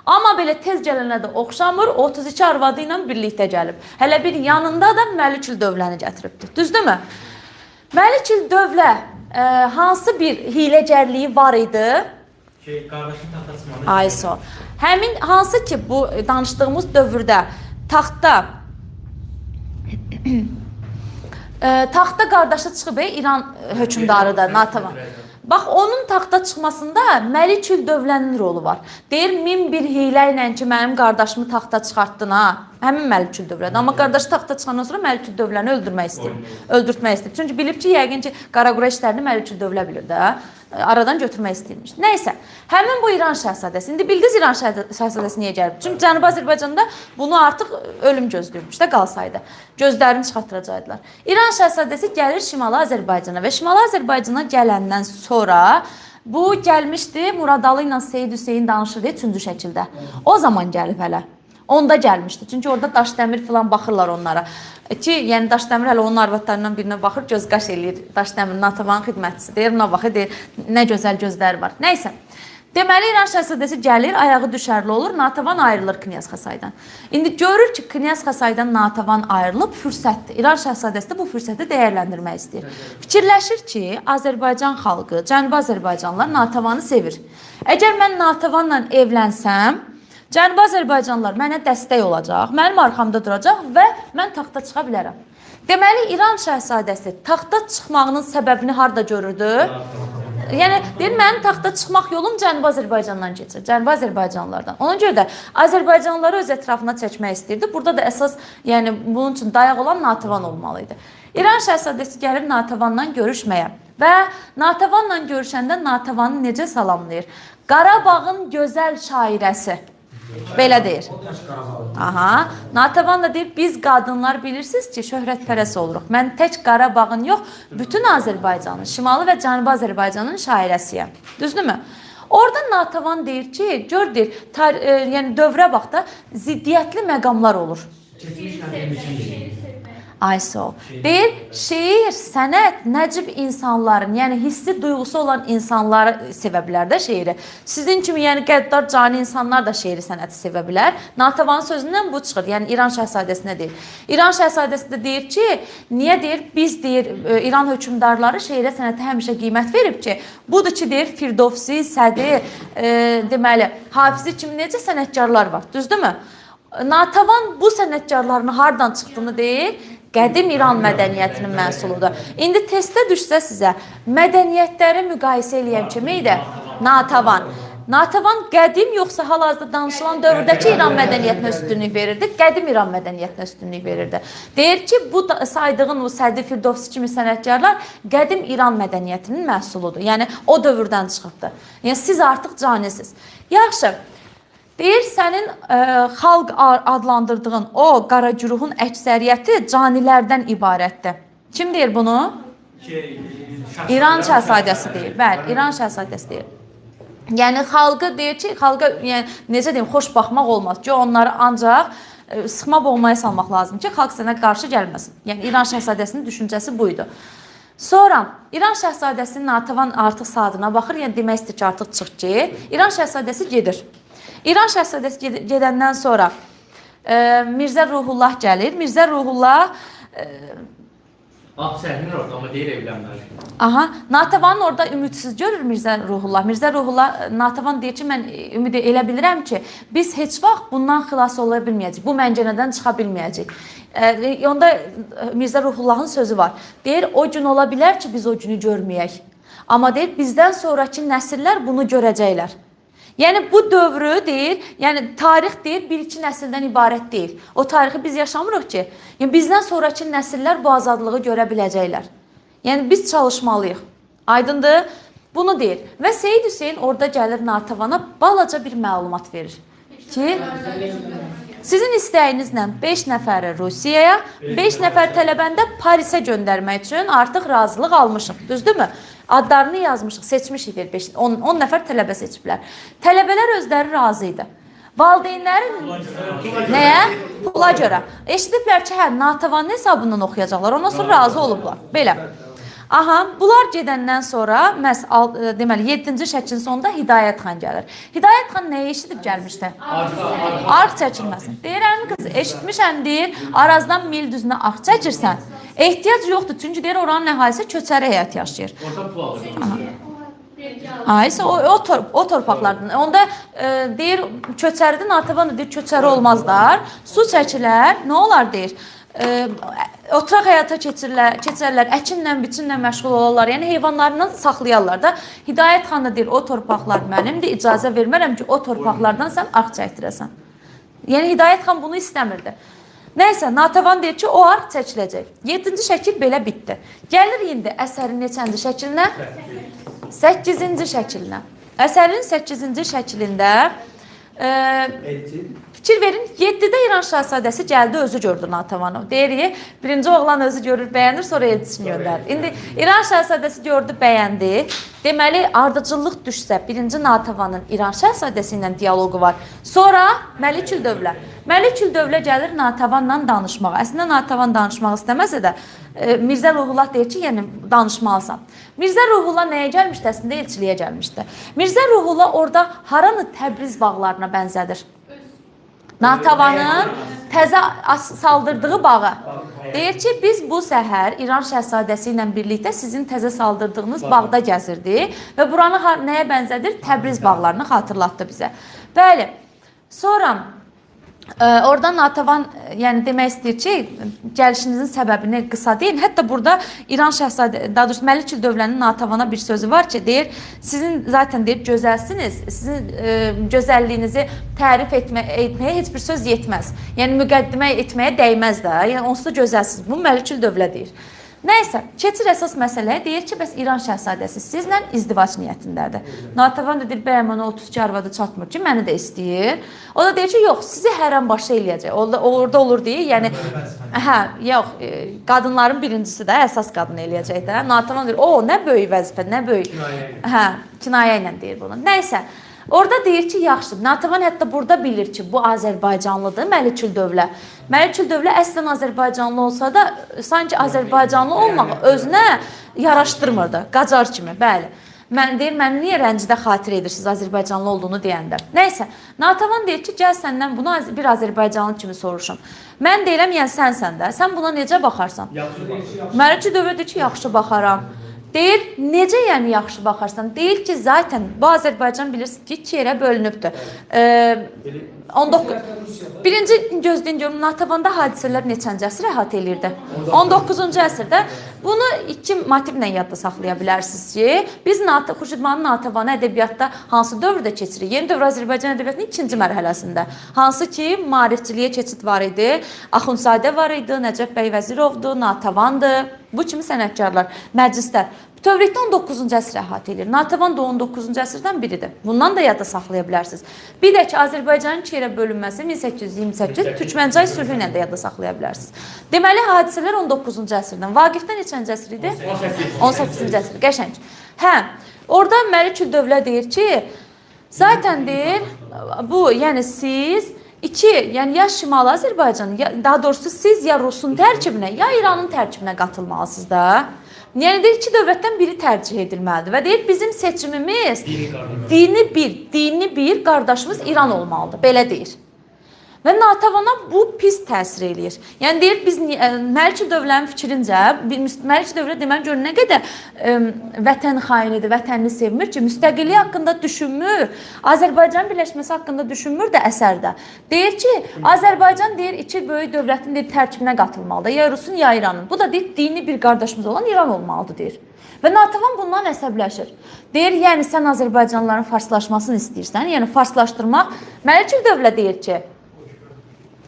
Amma belə tez gələnə də oxşamır, 32 arvadı ilə birlikdə gəlib. Hələ bir yanında da Məlikül Dövləni gətiribdir. Düzdürmü? Məlikül Dövlə hansı bir hiyləcərliyi var idi? Ki, qardaşın taxta çıxmadı. Ay sağ ol. Həmin hansı ki bu danışdığımız dövrdə taxta taxta qardaşı çıxıb İran hökmdarı da Natavan. Bax onun taxta çıxmasında Məlikül Dövlənin rolu var. Deyir 1001 hiylə ilə ki mənim qardaşımı taxta çıxartdın ha. Həmin Məlikül Dövlədir. Amma qardaşı taxta çıxandan sonra Məlikül Dövləni öldürmək istəyir. Öldürtmək istəyir. Çünki bilib ki, yəqin ki Qaraqura işlərini Məlikül Dövlə bilir də. Aradan götürmək istəyirmiş. Nəysə, həmin bu İran şahzadəsi. İndi bildiniz İran şahzadəsi niyə gəlib? Çünki Cənubi Azərbaycanda bunu artıq ölüm gözləyirmiş də qalsaydı. Gözlərini çıxartdıracaqdılar. İran şahzadəsi gəlir Şimali Azərbaycana və Şimali Azərbaycana gələndən sonra bu gəlmişdi Muradalı ilə Seyid Hüseyn danışır deyə üçüncü şəkildə. O zaman gəlib hələ. Onda gəlmişdi. Çünki orada Daşdəmir filan baxırlar onlara. Ki, yəni Daşdəmir hələ onun arvadlarından birinə baxır, göz qaş eləyir. Daşdəmir Natavanın xidmətçisi deyir, ona baxır, deyir, nə gözəl gözləri var. Nəysə. Deməli, İran şahzadəsi gəlir, ayağı düşərli olur, Natavan ayrılır Knyaz Xasaydan. İndi görür ki, Knyaz Xasaydan Natavan ayrılıb, fürsətdir. İran şahzadəsi də bu fürsəti dəyərləndirmək istəyir. Fikirləşir ki, Azərbaycan xalqı, Cənubi Azərbaycanlılar Natavanı sevir. Əgər mən Natavanla evlənsəm, Cənubi Azərbaycanlılar mənə dəstək olacaq, mənim arxamda duracaq və mən taxta çıxa bilərəm. Deməli, İran şahzadəsi taxta çıxmağının səbəbini harda görürdü? Yəni, deyir, mənim taxta çıxmaq yolum Cənubi Azərbaycandan keçir, Cənubi Azərbaycanlılardan. Ona görə də Azərbaycanlıları öz ətrafına çəkmək istəyirdi. Burada da əsas, yəni bunun üçün dayaq olan Natavan olmalı idi. İran şahzadəsi gəlir Natavanla görüşməyə və Natavanla görüşəndə Natavanı necə salamlayır? Qarabağın gözəl şairəsi. Belə deyir. Aha. Natavan da deyir, biz qadınlar bilirsiniz ki, şöhrətpərəst oluruq. Mən tək Qarabağın yox, bütün Azərbaycanın, Şimali və Cənubi Azərbaycanın şairəsiyəm. Düzdürmü? Orada Natavan deyir ki, gör deyir, yəni dövrə bax da ziddiyyətli məqamlar olur. Ay sağ ol. Deyir, şeir, sənət nəcib insanların, yəni hissi, duyğusu olan insanları sevə bilər də şeiri. Sizin kimi, yəni qəddar, cani insanlar da şeiri, sənəti sevə bilər. Natavanın sözündən bu çıxır. Yəni İran şahzadəsinə deyir. İran şahzadəsi də deyir ki, niyə deyir, biz deyir, İran hökmdarları şeirə, sənətə həmişə qiymət verib ki, budur ki, deyir, Firdovsi, Sədi, deməli, Hafizi kimi necə sənətkarlar var, düzdürmü? Natavan bu sənətkarların hardan çıxdığını deyir, qədim İran mədəniyyətinin məhsuludur. İndi testə düşsə sizə, mədəniyyətləri müqayisə eləyən kimi idi? Natavan. Natavan qədim yoxsa hal-hazırda danışılan dövrdəki İran mədəniyyətinə üstünlük verirdi? Qədim İran mədəniyyətinə üstünlük verirdi. Deyir ki, bu saydığın o Sədi, Firdovsi kimi sənətkarlar qədim İran mədəniyyətinin məhsuludur. Yəni, o dövrdən çıxıbdır. Yəni, siz artıq canisiniz. Yaxşı. Deyir, sənin xalq adlandırdığın o qara güruhun əksəriyyəti canilərdən ibarətdir. Kim deyir bunu? İran şahzadəsi deyir. Bəli, İran şahzadəsi deyir. Yəni, xalqı deyir ki, xalqa, yəni, necə deyim, xoş baxmaq olmaz ki, onları ancaq sıxma boğmaya salmaq lazım ki, xalq sənə qarşı gəlməsin. Yəni, İran şahzadəsinin düşüncəsi buydu. Sonra İran şahzadəsinin Natavan artıq saatına baxır, yəni demək istəyir ki, artıq çıx ki, İran şahzadəsi gedir. İran şahzadəsi gedəndən sonra Mirzə Ruhullah gəlir. Mirzə Ruhullah Sənin orada, amma deyir evlənməli. Aha, Natavanın orada ümidsiz görür Mirzə Ruhullah. Mirzə Ruhullah, Natavan deyir ki, mən ümid elə bilirəm ki, biz heç vaxt bundan xilas ola bilməyəcəyik. Bu məncənədən çıxa bilməyəcəyik. Onda Mirzə Ruhullahın sözü var. Deyir, o gün ola bilər ki, biz o günü görməyək. Amma deyir, bizdən sonraki nəsillər bunu görəcəklər. Yəni bu dövrü deyir, yəni tarix deyir, bir-iki nəsildən ibarət deyil. O tarixi biz yaşamırıq ki, yəni bizdən sonraki nəsillər bu azadlığı görə biləcəklər. Yəni biz çalışmalıyıq. Aydındır? Bunu deyir. Və Seyid Hüseyn orada gəlir Natavana balaca bir məlumat verir ki, sizin istəyinizlə 5 nəfəri Rusiyaya, 5 nəfər tələbəni də Parisə göndərmək üçün artıq razılıq almışıq. Düzdürmü? Adlarını yazmışıq, seçmişik 10 nəfər tələbə seçiblər. Tələbələr özləri razı idi. Valideynlərin nəyə? Pula görə. Eşidiblər ki, hə, Natavanın hesabından oxuyacaqlar. Ondan sonra razı olublar. Belə. Aha, bunlar gedəndən sonra məhz deməli 7-ci şəklin sonunda Hidayət xan gəlir. Hidayət xan nəyə eşidib gəlmişdi? Arx çəkilməsin. Deyirəm qız, eşitmişəm deyir, Arazdan mil düzünə arx çəkirsən. Ehtiyac yoxdur, çünki deyir oranın əhalisi köçəri həyat yaşayır. Orada pul alır. Ha, isə o torpaqlardan. Onda deyir köçəridir, Natavan da deyir köçəri olmazlar. Su çəkilər, nə olar deyir. Oturaq həyata keçərlər, əkinlə, biçinlə məşğul olarlar, yəni heyvanlarından saxlayarlar da. Hidayət xan da deyir, o torpaqlar mənimdir, icazə vermərəm ki, o torpaqlardan sən arx çəkdirəsən. Yəni Hidayət xan bunu istəmirdi. Nəysə, Natavan deyir ki, o arx çəkiləcək. 7-ci şəkil belə bitdi. Gəlir indi əsərin neçənci şəklinə? 8-ci şəklinə. Əsərin 8-ci şəklində fikir verin, 7-də İran şahzadəsi gəldi, özü gördü Natavanı. Deyir, birinci oğlan özü görür, bəyənir, sonra elçisini göndərir. İndi İran şahzadəsi gördü, bəyəndi. Deməli, ardıcıllıq düşsə, birinci Natavanın İran şahzadəsi ilə dialoqu var. Sonra Məliküldövlə. Məliküldövlə gəlir Natavanla danışmağa. Əslində, Natavan danışmaq istəməsə də, Mirzə Ruhullah deyir ki, yəni danışmalısan. Mirzə Ruhullah nəyə gəlmişdi? Əslində, elçiliyə gəlmişdi. Mirzə Ruhullah orada haranı Təbriz bağlarına bənzədir? Natavanın təzə saldırdığı bağı. Deyir ki, biz bu səhər İran şəhzadəsi ilə birlikdə sizin təzə saldırdığınız bağda gəzirdik və buranı nəyə bənzədir? Təbriz bağlarını xatırlatdı bizə. Bəli, sonra oradan Natavan yəni demək istəyir ki, gəlişinizin səbəbini qısa deyin. Hətta burada İran şəhzadə, daha doğrusu Məliküldövlənin Natavana bir sözü var ki, deyir, sizin zaten deyir gözəlsiniz, sizin gözəlliyinizi tərif etməyə heç bir söz yetməz. Yəni müqəddimə etməyə dəyməz də. Yəni onsuz da gözəlsiniz. Bu Məliküldövlə deyir. Nəysə, keçir əsas məsələyə, deyir ki, bəs İran şəhzadəsi sizlə izdivac niyyətindədir. Natavan da deyir, bəyəm ona 32 arvadı çatmır ki, məni də istəyir. O da deyir ki, yox, sizi hərəm başı eləyəcək. Orada olur deyir, yəni, hə, yox, qadınların birincisi də əsas qadın eləyəcək də. Natavan deyir, o, nə böyük vəzifə, nə böyük. Hə, kinayə ilə deyir bunu. Nəysə, orada deyir ki, yaxşı, Natavan hətta burada bilir ki, bu Azərbaycanlıdır, Məliküldövlə. Məliküldövlə əslən Azərbaycanlı olsa da, sanki Azərbaycanlı olmaq özünə yaraşdırmırdı, Qacar kimi, bəli. Mən deyir, məni niyə rəncidə xatir edirsiniz Azərbaycanlı olduğunu deyəndə. Nəysə, Natavan deyir ki, gəl səndən bunu bir Azərbaycanlı kimi soruşum. Mən deyirəm, yəni sənsən də, sən buna necə baxarsan? Məliküldövlə deyir ki, yaxşı baxaram. Deyir, necə yəni yaxşı baxarsan? Deyir ki, zaten bu Azərbaycan bilirsiniz ki, iki yerə bölünübdür. 19... Birinci gözləyin görüm, Natavanda hadisələr neçənci əsr əhatə eləyirdi? 19-cu əsrdə. Bunu iki motivlə yadda saxlaya bilərsiniz ki, biz Xurşudbanu Natavanı ədəbiyyatda hansı dövrdə keçirik? Yeni dövr Azərbaycan ədəbiyyatının ikinci mərhələsində. Hansı ki, maarifçiliyə keçid var idi, Axundzadə var idi, Nəcəf bəy Vəzirovdur, Natavandır. Bu kimi sənətkarlar, məclislər. Bütövlükdə 19-cu əsr əhatə edir. Natavan da 19-cu əsrdən biridir. Bundan da yadda saxlaya bilərsiniz. Bir də ki, Azərbaycanın iki yerə bölünməsi 1828 Türkməncay sülhü ilə də yadda saxlaya bilərsiniz. Deməli, hadisələr 19-cu əsrdən. Vaqifdə neçənci əsr idi? 18-ci əsr. Qəşəng. Hə, orada Məliküldövlə deyir ki, zaten deyir, bu, yəni siz iki, yəni ya Şimali Azərbaycan, daha doğrusu siz ya Rusun tərkibinə, ya İranın tərkibinə qatılmalısınız da. Yəni deyir, iki dövlətdən biri tərcih edilməlidir və deyir, bizim seçimimiz dini bir qardaşımız İran olmalıdır, belə deyir. Və Natavana bu pis təsir eləyir. Yəni deyir, biz Məliküldövlənin fikrincə, Məliküldövlə deməli gör nə qədər vətən xainidir, vətənini sevmir ki, müstəqillik haqqında düşünmür, Azərbaycan birləşməsi haqqında düşünmür də əsərdə. Deyir ki, Azərbaycan deyir, iki böyük dövlətin deyir, tərkibinə qatılmalıdır, ya Rusun, ya İranın. Bu da deyir, dini bir qardaşımız olan İran olmalıdır, deyir. Və Natavan bundan əsəbləşir. Deyir, yəni sən Azərbaycanlıların farslaşmasını istəyirsən, yəni farslaşdırmaq. Məliküldövlə deyir ki,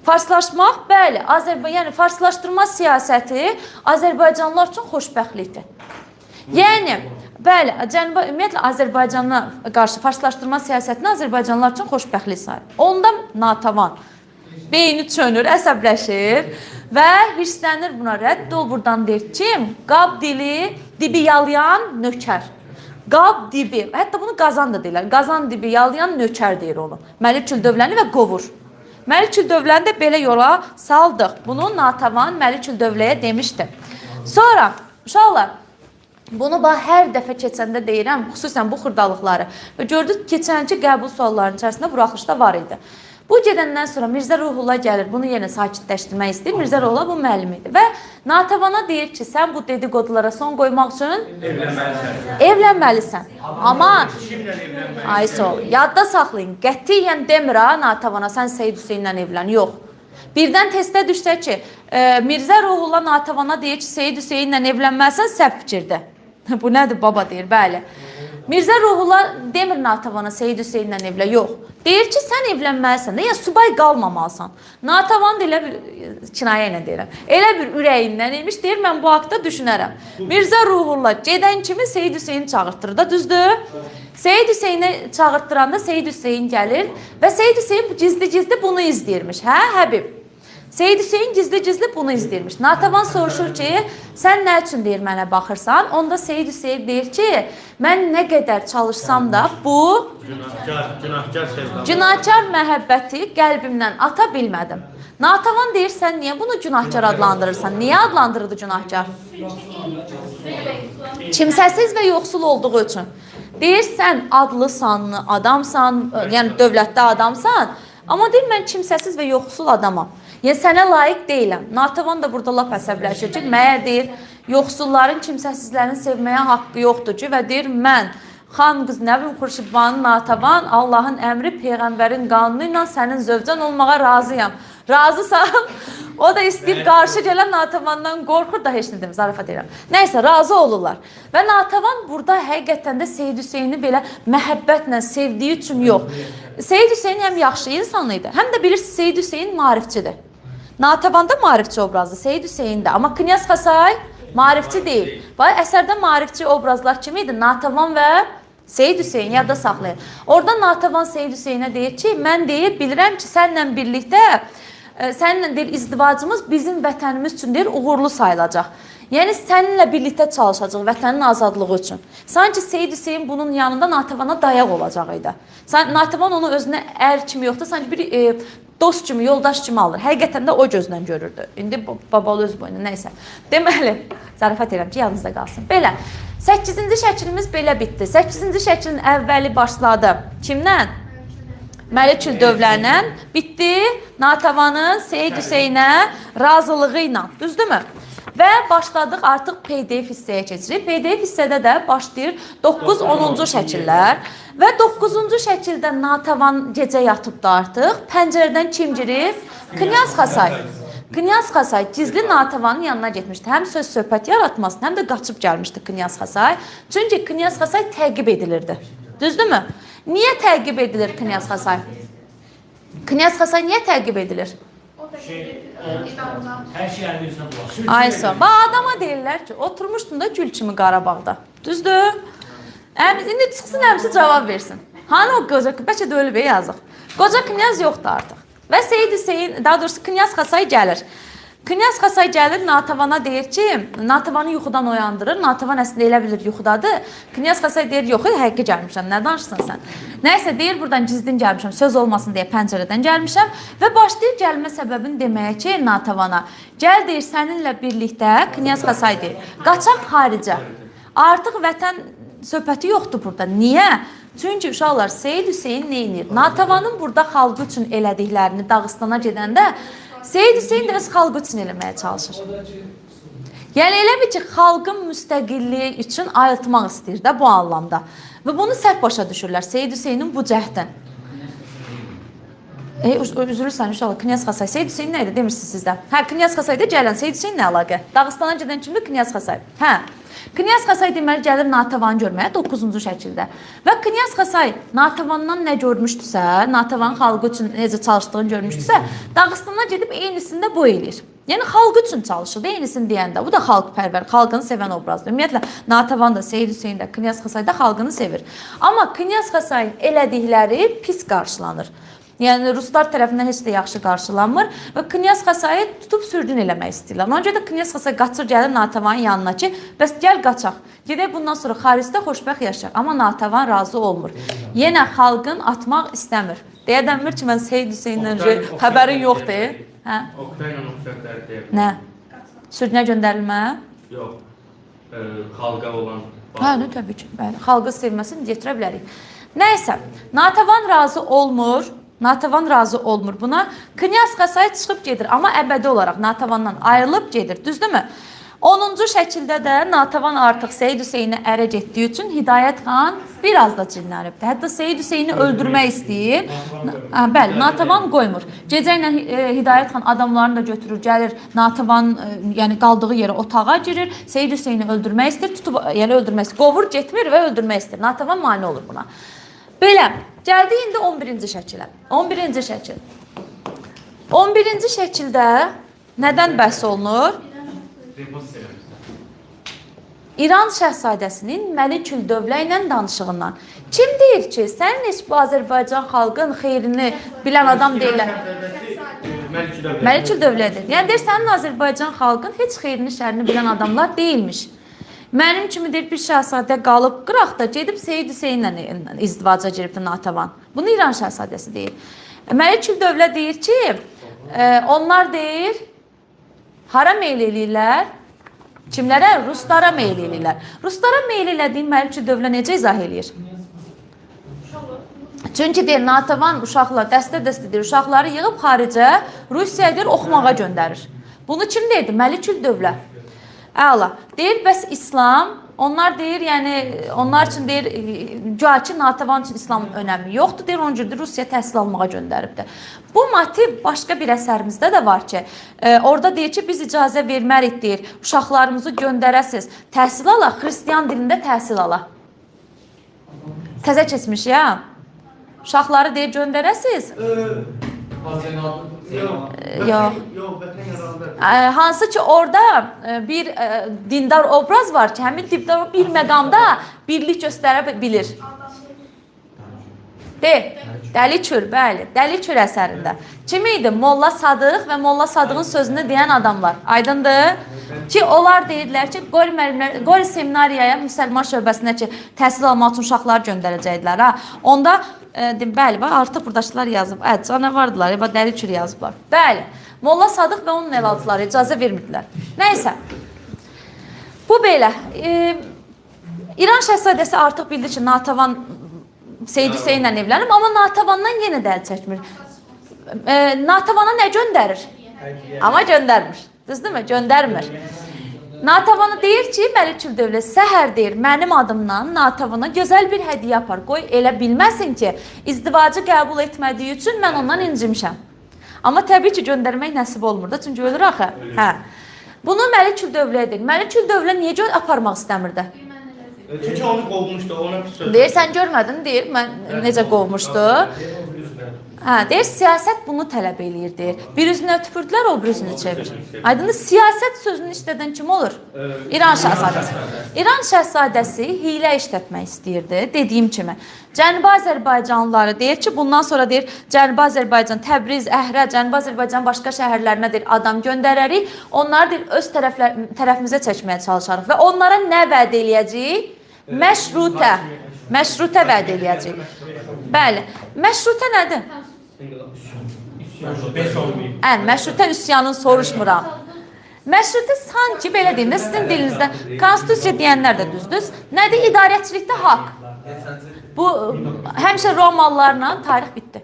farslaşmaq, bəli, yəni farslaşdırma siyasəti Azərbaycanlılar üçün xoşbəxtlikdir. Yəni, bəli, Cənubi, ümumiyyətlə Azərbaycana qarşı farslaşdırma siyasətini Azərbaycanlılar üçün xoşbəxtlik sayır. Onda Natavan beyni çönür, əsəbləşir və hirslənir buna, rədd ol buradan deyir ki, qab dili, dibi yalayan nökər. Qab dibi, hətta bunu qazan da deyirlər. Qazan dibi yalayan nökər deyir onu. Məliküldövləni və qovur. Məliküldövləni də belə yola saldıq. Bunu Natavan Məliküldövləyə demişdi. Sonra, uşaqlar, bunu bax hər dəfə keçəndə deyirəm, xüsusən bu xırdalıqları. Və gördük, keçənki qəbul suallarının içərisində buraxılışda var idi. Bu gedəndən sonra Mirzə Ruhullah gəlir, bunu yenə sakitləşdirmək istəyir. Mirzə Ruhullah bu müəllim idi və Natavana deyir ki, sən bu dedikodulara son qoymaq üçün Evlənməlisən. Evlənməlisən. Amma Kimlə evlənməlisən? Ay sağ ol. Yadda saxlayın. Qətiyyən demir ha Natavana, sən Seyid Hüseynlə evlən. Yox. Birdən testə düşsə ki, Mirzə Ruhullah Natavana deyir ki, Seyid Hüseynlə evlənməlisən, səhv fikirdir. Bu nədir baba deyir, bəli. Mirzə Ruhullah demir Natavana Seyid Hüseynlə evlən. Yox. Deyir ki, sən evlənməlisən də, yəni subay qalmamalısan. Natavan da elə bir, kinayə ilə deyirəm, elə bir ürəyindən imiş, deyir, mən bu haqda düşünərəm. Mirzə Ruhullah gedən kimi Seyid Hüseyni çağırtdırır da, düzdür? Seyid Hüseyni çağırtdıranda Seyid Hüseyn gəlir və Seyid Hüseyn gizli-gizli bunu izləyirmiş, hə Həbib? Seyid Hüseyn gizli-gizli bunu izləyirmiş. Natavan soruşur ki, sən nə üçün deyir mənə baxırsan? Onda Seyid Hüseyn deyir ki, mən nə qədər çalışsam da bu Günahkar sevda. Günahkar məhəbbəti qəlbimdən ata bilmədim. Natavan deyir, sən niyə bunu günahkar adlandırırsan? Niyə adlandırırdı günahkar? Kimsəsiz və yoxsul olduğu üçün. Deyir, sən adlı sanlı adamsan, yəni dövlətdə adamsan, amma deyir, mən kimsəsiz və yoxsul adamam. Yəni sənə layiq deyiləm. Natavan da burada lap əsəbləşir ki, məyər deyir, yoxsulların, kimsəsizlərin sevməyə haqqı yoxdur ki, və deyir, mən xan qız nə bilim Xurşidbanı Natavan Allahın əmri, peyğəmbərin qanunu ilə sənin zövcən olmağa razıyam. Razısan? O da istəyir qarşı gələn Natavandan qorxur da heç nə demir, zarafat edirəm. Nəysə, razı olurlar. Və Natavan burada həqiqətən də Seyid Hüseyni belə məhəbbətlə sevdiyi üçün yox. Seyid Hüseyn həm yaxşı insan idi, həm də bilirsiniz Seyid Hüseyn maarifçidir. Natavan da maarifçi obrazdır, Seyid Hüseyn də. Amma Knyaz Xasay maarifçi deyil. Bax, əsərdə maarifçi obrazlar kimi idi? Natavan və Seyid Hüseyn, yadda saxlayın. Orada Natavan Seyid Hüseynə deyir ki, mən deyir, bilirəm ki, səninlə birlikdə, səninlə deyir, izdivacımız bizim vətənimiz üçün deyir, uğurlu sayılacaq. Yəni, səninlə birlikdə çalışacaq vətənin azadlığı üçün. Sanki Seyid Hüseyn bunun yanında Natavana dayaq olacaq idi. Natavan onu özünə ər kimi yoxdur, sanki bir dost kimi, yoldaş kimi alır. Həqiqətən də o gözlə görürdü. İndi babalı öz boyuna, nəysə. Deməli, zarafat edirəm ki, yadınızda qalsın. Belə, 8-ci şəklimiz belə bitdi. 8-ci şəklin əvvəli başladı. Kimdən? Məliküldövlə bitdi. Natavanın Seyid Hüseynə razılığı ilə. Düzdürmü? Və başladıq artıq PDF hissəyə keçirik. PDF hissədə də başlayır 9-10-cu şəkillər. Və 9-cu şəkildə Natavan gecə yatıbdı artıq. Pəncərədən kim girib? Knyaz Xasay. Knyaz Xasay gizli Natavanın yanına getmişdi. Həm söz söhbət yaratmasın, həm də qaçıb gəlmişdi Knyaz Xasay. Çünki Knyaz Xasay təqib edilirdi. Düzdürmü? Niyə təqib edilir Knyaz Xasay? Knyaz Xasay niyə təqib edilir? Hər şey əlinin üzünə bulaşır. Ay sağ ol. Bax, adama deyirlər ki, oturmuşdun da gül kimi Qarabağda. Düzdür? İndi çıxsın əmisi cavab versin. Hani o qoca, bəlkə də ölüb, yazıq. Qoca knyaz yoxdur artıq. Və Seyid Hüseyn, daha doğrusu Knyaz Xasay gəlir. Knyaz Xasay gəlir, Natavana deyir ki, Natavanı yuxudan oyandırır. Natavan əslində elə bilir yuxudadır. Knyaz Xasay deyir, yox, həqiqi gəlmişəm, nə danışırsan sən? Nəysə, deyir, buradan gizlin gəlmişəm, söz olmasın deyə pəncərədən gəlmişəm. Və başlayır gəlmə səbəbini deməyə ki, Natavana, gəl deyir, səninlə birlikdə, Knyaz Xasay deyir, qaçaq xaricə. Artıq vətən söhbəti yoxdur burada. Niyə? Çünki uşaqlar Seyid Hüseyn nə edir? Natavanın burada xalqı üçün elədiklərini Dağıstana gedəndə Seyid Hüseyn də öz xalqı üçün eləməyə çalışır. Yəni elə bil ki, xalqın müstəqilliyi üçün ayıltmaq istəyir də bu anlamda. Və bunu səhv başa düşürlər Seyid Hüseynin bu cəhddən. Üzülürsən uşaqlar, Knyaz Xasay. Seyid Hüseyn nə idi demirsiniz sizdə? Hə, Knyaz Xasayda gələn Seyid Hüseyn nə əlaqə? Dağıstana gedən kimdir? Knyaz Xasay. Hə. Knyaz Xasay deməli gəlir Natavanı görməyə 9-cu şəkildə. Və Knyaz Xasay Natavandan nə görmüşdüsə, Natavan xalqı üçün necə çalışdığını görmüşdüsə, Dağıstana gedib eynisini də bu eləyir. Yəni xalqı üçün çalışır, eynisini deyəndə. Bu da xalqpərvər, xalqını sevən obrazdır. Ümumiyyətlə Natavan da, Seyid Hüseyn də, Knyaz Xasay da xalqını sevir. Amma Knyaz Xasayın elədikləri pis qarşılanır. Yəni ruslar tərəfindən heç də yaxşı qarşılanmır və Knyaz Xasayı tutub sürgün eləmək istəyirlər. Ona görə də Knyaz Xasay qaçır gəlir Natavanın yanına ki, bəs gəl qaçaq. Gedək bundan sonra xaricdə xoşbəxt yaşayaq. Amma Natavan razı olmur. Yenə xalqın atmaq istəmir. Deyə dənmir ki, mən Seyid Hüseyndən xəbərin yoxdur. Hə? Oktayla oxşar deyə. Nə? Sürgünə göndərilmə? Yox. Xalqa olan. Hə, nə təbii ki. Bəli, xalqı sevməsini getirə bilərik. Nəysə, Natavan razı olmur. Natavan razı olmur buna. Knyaz Xasay çıxıb gedir, amma əbədi olaraq Natavandan ayrılıb gedir. Düzdürmü? 10-cu şəkildə də Natavan artıq Seyid Hüseynə ərə getdiyi üçün Hidayət xan biraz da cinlənibdir. Hətta Seyid Hüseyni öldürmək istəyir. Bəli, Natavan qoymur. Gecə ilə Hidayət xan adamlarını da götürür, gəlir Natavan, yəni qaldığı yerə otağa girir. Seyid Hüseyni öldürmək istəyir, tutub, yəni öldürmək istəyir. Qovur, getmir və öldürmək istəyir. Natavan mane olur buna. Belə, gəldik indi 11-ci şəkilə. 11-ci şəkil. 11-ci şəkildə nədən bəhs olunur? İran şəhzadəsinin Məlikül-Dövlə ilə danışığından. Kim deyir ki, sənin heç bu Azərbaycan xalqın xeyrini bilən adam deyirlər? Məlikül-Dövlədir. Yəni deyir, sənin Azərbaycan xalqın heç xeyrini, şərini bilən adamlar deyilmiş. Mənim kimi deyir, bir şəhzadə qalıb qıraqda gedib Seyid Hüseynlə izdivaca giribdir Natavan. Bunu İran şəhzadəsi deyir. Məlikül-Dövlə deyir ki, onlar deyir, hara meyl eləyirlər? Kimlərə? Ruslara meyl eləyirlər. Ruslara meyl elədiyin Məlikül-Dövlə necə izah eləyir? Çünki deyir, Natavan uşaqlar, dəstə-dəstə deyir, uşaqları yığıb xaricə Rusiyaya deyir, oxumağa göndərir. Bunu kim deyirdi? Məlikül-Dövlə. Əla. Deyir, bəs İslam, onlar deyir, yəni, onlar üçün deyir, güya ki, Natavan üçün İslamın önəmi yoxdur, deyir, ona görə Rusiya təhsil almağa göndəribdir. Bu motiv başqa bir əsərimizdə də var ki, orada deyir ki, biz icazə vermərik, deyir, uşaqlarımızı göndərəsiz, təhsil ala, xristiyan dilində təhsil ala. Təzə keçmiş ya. Uşaqları deyir, göndərəsiz. Yox. Hansı ki orada bir dindar obraz var ki, həmin dindar bir məqamda birlik göstərə bilir. De, Dəli Kür, bəli, Dəli Kür əsərində. Kim idi? Molla Sadıq və Molla Sadığın sözünü deyən adamlar. Aydındır? Ki, onlar deyirdilər ki, Qori seminariyaya, müsəlman şöbəsinə ki, təhsil almaq üçün uşaqlar göndərəcəkdilər. Ha. Onda, bəli, bax, artıq buradaşlar yazıb. Canavardılar, bax, Dəli Kür yazıblar. Bəli, Molla Sadıq və onun əlaltıları icazə vermirdilər. Nəysə, bu belə. İran şəhzadəsi artıq bildi ki, Natavan Seyid Hüseynlə evlənib, amma Natavandan yenə də əl çəkmir. Natavana nə göndərir? Amma göndərmir. Düzdürmü? Göndərmir. Natavana deyir ki, Məlikül-Dövlə səhər deyir, mənim adımdan Natavana gözəl bir hədiyyə apar. Qoy elə bilməsin ki, izdivacı qəbul etmədiyi üçün mən ondan incimişəm. Amma təbii ki, göndərmək nəsib olmur da, çünki ölür axı. Hə. Bunu Məlikül-Dövləyə deyir. Məlikül-Dövlə niyə aparmaq istəmirdi? Çünki onu qovmuşdu, ona bir söz. Deyir, sən görmədin, deyir, mən necə qovmuşdu. Hə, deyir, siyasət bunu tələb eləyir, deyir. Bir üzünə tüpürdülər, o bir üzünü çevir. Aydındır, siyasət sözünü işlədən kim olur? İran şəhzadəsi. İran şəhzadəsi hiylə işlətmək istəyirdi, dediyim kimi. Cənubi Azərbaycanlıları deyir ki, bundan sonra deyir, Cənubi Azərbaycan, Təbriz, Əhrə, Cənubi Azərbaycan başqa şəhərlərinə deyir, adam göndərərik. Onları deyir, öz tərəfimizə çəkməyə çalışarıq və onlara nə vəd eləyəcəyik? Məşrutə. Məşrutə vəd eləyəcəyik. Bəli. Məşrutə nədir? Məşrutə üsyanını soruşmuram. Məşrutə sanki, belə deyim də, sizin dilinizdə konstitusiya deyənlər də düzdür. Nədir? İdarəçilikdə haqq. Bu, həmişə Romalılarla tarix bitdi.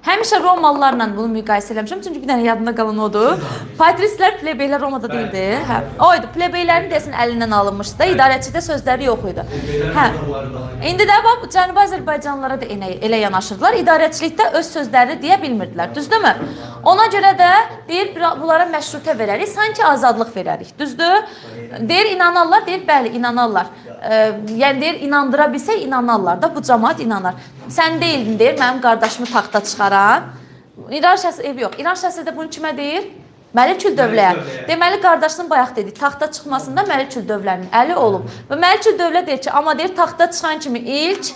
Həmişə Romalılarla bunu müqayisə eləmişəm. Çünki bir dənə yadımda qalan odur. Patrislər, plebeylər Romada deyildi. Hə, o idi. Plebeylərin deyəsən əlindən alınmışdı da, idarəçilikdə sözləri yox idi. Hə. İndi də bax, Cənubi Azərbaycanlılara da elə yanaşırdılar. İdarəçilikdə öz sözlərini deyə bilmirdilər. Düzdürmü? Ona görə də deyir, bunlara məşrutə verərik, sanki azadlıq verərik. Düzdür? Deyir, inanarlar, deyir, bəli, inanarlar. Yəni deyir, inandıra bilsək, inanarlar da, bu cəmaat inanar. Sən deyildin, deyir, mənim qardaşımı taxta çıxaran. İran şəhzadə, evi yox. İran şəhzadə bunu kimə deyir? Məlikül-Dövləyə. Deməli, qardaşının bayaq dedik, taxta çıxmasında Məlikül-Dövlənin əli olub. Və Məlikül-Dövlə deyir ki, amma deyir, taxta çıxan kimi ilk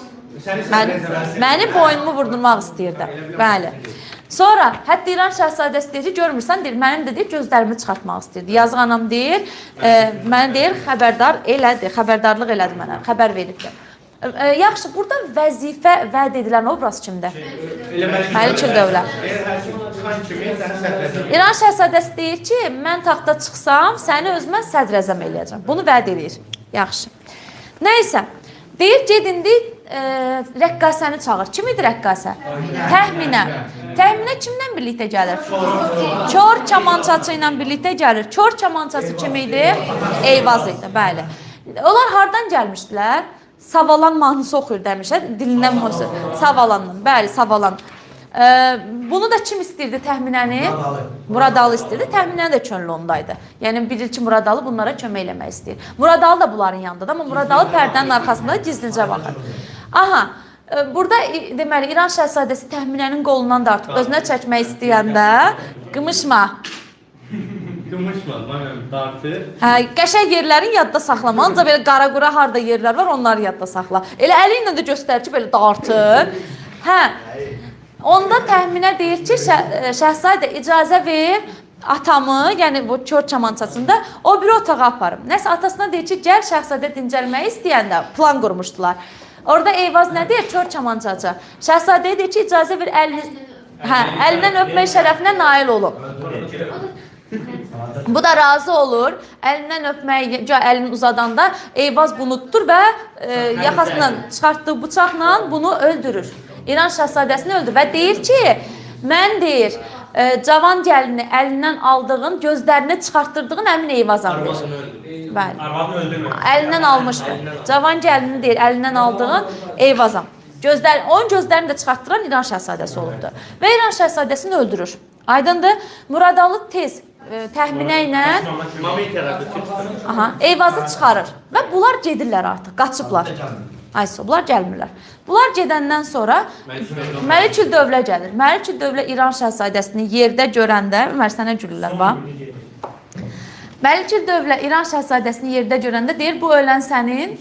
Məni boynumu vurdurmaq istəyirdi. Bəli. Sonra hətta İran şahzadəsi deyir ki, görmürsən, deyir, mənim də deyir, gözlərimi çıxartmaq istəyirdi. Yazıq anam deyir, məni deyir, xəbərdar elədi, xəbərdarlıq elədi mənə, xəbər veribdi. Yaxşı, burada vəzifə vəd edilən obraz kimdir? Məliküddövlə. İran şahzadəsi deyir ki, mən taxta çıxsam, səni özümə sədrəzəm eləyəcəm. Bunu vəd eləyir. Yaxşı. Nəysə, deyir, ged indi rəqqasəni çağır. Kim idi rəqqasə? Təhminə. Təhminə kimlə birlikdə gəlir? Kor kamançaçı ilə birlikdə gəlir. Kor kamançaçı kim idi? Eyvaz idi, bəli. Onlar hardan gəlmişdilər? Savalan mahnısı oxuyur demişlər. Dilindən mahnısı. Savalandan, bəli, Savalan. Bunu da kim istəyirdi Təhminəni? Muradalı istəyirdi. Təhminəni də könlü ondaydı. Yəni bilir ki, Muradalı bunlara kömək eləmək istəyir. Muradalı da bunların yanındadır, amma Muradalı pərdənin arxasında gizlincə baxır. Aha, burada deməli İran şahzadəsi Təhminənin qolundan da artıq özünə çəkmək istəyəndə qımışma. Qımışma, mənə dartır. Hə, qəşəng yerlərin yadda saxlama. Ancaq belə qara-qura harda yerlər var, onları yadda saxla. Elə əli ilə də göstərir ki, belə dartır. Hə. Onda Təhminə deyir ki, şəhzadə icazə ver atamı, yəni bu kör kamançasında o biri otağa aparım. Nəsə atasına deyir ki, gəl şəhzadə dincəlməyi istəyəndə plan qurmuşdular. Orada Eyvaz nə deyir? Kör kamançacı. Şəhzadəyə deyir ki, icazə ver əlindən öpmək şərəfinə nail olub. Bu da razı olur. Əlindən öpməyi, əlini uzadanda Eyvaz bunu tutur və yaxasından çıxartdığı bıçaqla bunu öldürür. İran şahzadəsini öldürür və deyir ki, mən deyir, cavan gəlini əlindən aldığın, gözlərini çıxartdırdığın əmin Eyvazam deyir. Bəli. Arvadını öldürmür. Əlindən almışdı. Cavan gəlini deyir, əlindən aldığın Eyvazam. Onun gözlərini də çıxartdıran İran şahzadəsi olubdur. Və İran şahzadəsini öldürür. Aydındır. Muradalı tez təxminə ilə Eyvazı çıxarır. Və bunlar gedirlər artıq, qaçıblar. Ayso, bunlar gəlmirlər. Bunlar gedəndən sonra Məliküddövlə gəlir. Məliküddövlə İran şahzadəsini yerdə görəndə, Ömər sənə gülürlər, bax. Məliküddövlə İran şahzadəsini yerdə görəndə deyir, bu ölən sənin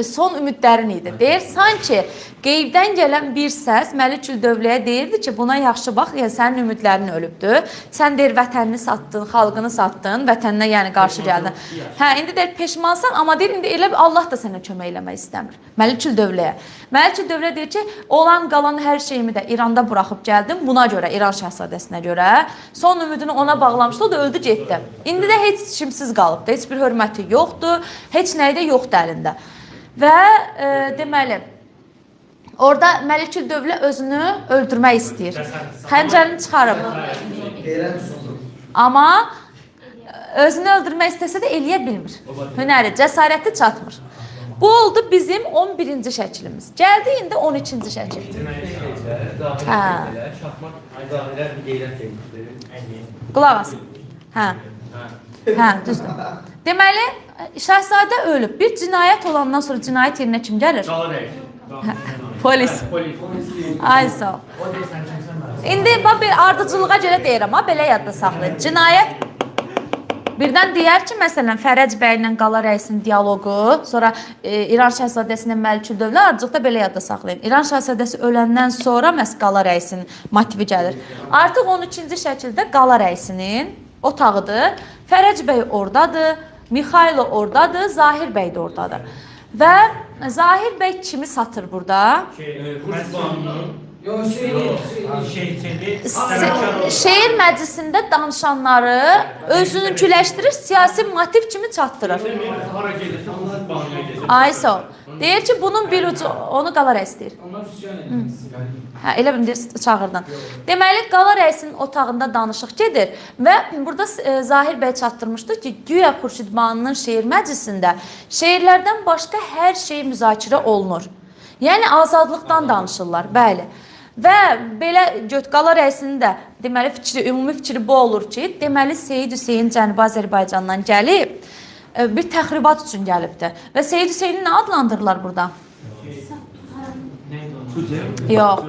son ümidlərin idi. Deyir, sanki qeybdən gələn bir səs Məliküddövləyə deyirdi ki, buna yaxşı bax, yəni sənin ümidlərin ölübdür. Sən deyir, vətənini satdın, xalqını satdın, vətəninə yəni qarşı gəldin. Hə, indi deyir, peşmansan, amma deyir, indi elə Allah da sənə kömək eləmək istəmir. Məliküddövləyə. Məliküddövlə deyir ki, olan qalan hər şeyimi də İranda buraxıb gəldim, buna görə, İran şahzadəsinə görə. Son ümidini ona bağlamışdı, o da öldü, getdi. İndi də heç kimsiz qalıbdır, heç bir hörməti yoxdur, heç nəyi də yoxdur əlində. Və deməli, orada Məliküddövlə özünü öldürmək istəyir. Xəncərini çıxarıb. Amma özünü öldürmək istəsə də eləyə bilmir. Hünəri, cəsarəti çatmır. Bu oldu bizim 11-ci şəklimiz. Gəldi indi 12-ci şəkil. Hə. Qulaq asın. Hə. Hə, düzdür. Deməli, şahzadə ölüb. Bir cinayət olandan sonra cinayət yerinə kim gəlir? Polis. Ay, sağ ol. İndi bax, bir ardıcılığa görə deyirəm, ha, belə yadda saxlayın. Cinayət birdən deyər ki, məsələn, Fərəc bəy ilə Qala rəisinin dialoqu, sonra İran şahzadəsi ilə Məliküddövlə ardıcılıqda belə yadda saxlayın. İran şahzadəsi öləndən sonra məhz Qala rəisinin motivi gəlir. Artıq 12-ci şəkildə Qala rəisinin otağıdır. Fərəc bəy oradadır, Mixaylo oradadır, Zahir bəy də oradadır. Və Zahir bəy kimi satır burada? Şeir məclisində danışanları özününkiləşdirir, siyasi motiv kimi çatdırır. Ay sağ ol. Deyir ki, bunun bir ucu, onu Qala rəis deyir. Hə, elə bilim, deyir, çağırdan. Deməli, Qala rəisinin otağında danışıq gedir və burada Zahir bəy çatdırmışdır ki, güya Xurşidbanının şeir məclisində şeirlərdən başqa hər şey müzakirə olunur. Yəni, azadlıqdan danışırlar, bəli. Və belə Qala rəisinin də deməli, fikri, ümumi fikri bu olur ki, deməli, Seyid Hüseyn Cənubi Azərbaycandan gəlib, bir təxribat üçün gəlibdir. Və Seyid Hüseyni nə adlandırırlar burada? Yox.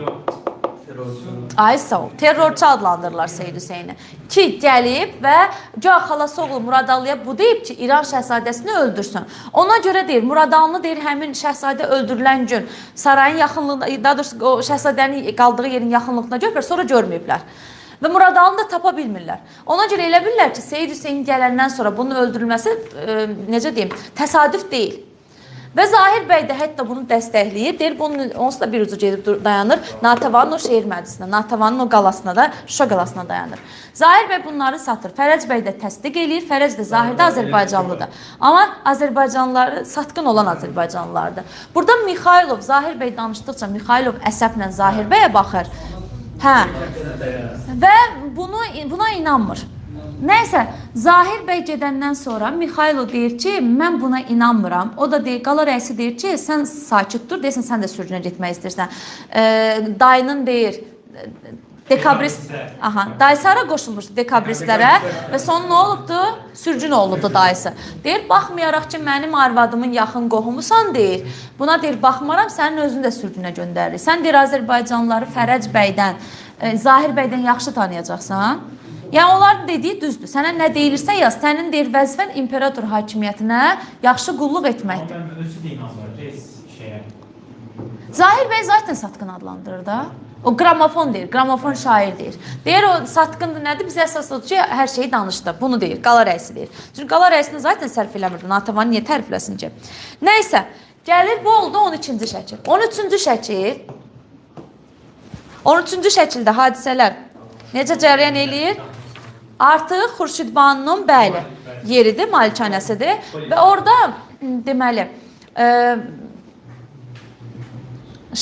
Ay sağ ol. Terrorçu adlandırırlar Seyid Hüseyni. Ki gəlib və güya xalası oğlu Muradallıya bu deyib ki, İran şəhzadəsini öldürsün. Ona görə deyir, Muradalını deyir həmin şəhzadə öldürülən gün sarayın yaxınlığında, daha doğrusu o şəhzadənin qaldığı yerin yaxınlığında görüblər, sonra görməyiblər. Və Muradalını da tapa bilmirlər. Ona görə elə bilirlər ki, Seyid Hüseyn gələndən sonra bunun öldürülməsi, necə deyim, təsadüf deyil. Və Zahir bəy də hətta bunu dəstəkləyir. Deyir, bunun onsuz da bir ucu gedib dayanır Natəvanın o şeir məclisinə, Natəvanın o qalasına da, Şuşa qalasına dayanır. Zahir bəy bunları satır. Fərəc bəy də təsdiq eləyir. Fərəc də Zahirdə Azərbaycanlıdır. Amma Azərbaycanlıları satqın olan Azərbaycanlılardır. Burada Mixaylov, Zahir bəy danışdıqca Mixaylov əsəblə Zahir bəyə baxır. Hə. Və buna inanmır. Nəysə, Zahir bəy gedəndən sonra Mixaylov deyir ki, mən buna inanmıram. O da deyir, qala rəisi deyir ki, sən sakit dur, deyirsən, sən də sürgünə getmək istəyirsən. Dayının deyir, dekabrist, aha, dayısı hara qoşulmuşdu dekabristlərə və sonu nə olubdu? Sürgün olubdu dayısı. Deyir, baxmayaraq ki, mənim arvadımın yaxın qohumusan deyir. Buna deyir, baxmaram, sənin özünü də sürgünə göndəririk. Sən deyir, Azərbaycanlıları Fərəc bəydən, Zahir bəydən yaxşı tanıyacaqsan. Yəni, onların dediyi düzdür. Sənə nə deyilirsə yaz, sənin deyir, vəzifən imperator hakimiyyətinə yaxşı qulluq etməkdir. Amma mən özü də inanmıram, şeyə. Zahir bəy zaten satqın adlandırır da. O qramofon deyir, qramofon şair deyir. Deyir, o satqındır nədir? Bizə əsas odur ki, hər şeyi danışdı. Bunu deyir, qala rəisi deyir. Çünki qala rəisini zaten sərf eləmirdi. Natəvanı niyə tərifləsin ki? Nəysə, gəlir, bu oldu 12-ci şəkil. 13-cü şəkil. 13-cü şəkildə hadisələr necə cərəyan eləyir? Artıq Xurşidbanunun bəli yeridir, malikanəsidir və orada deməli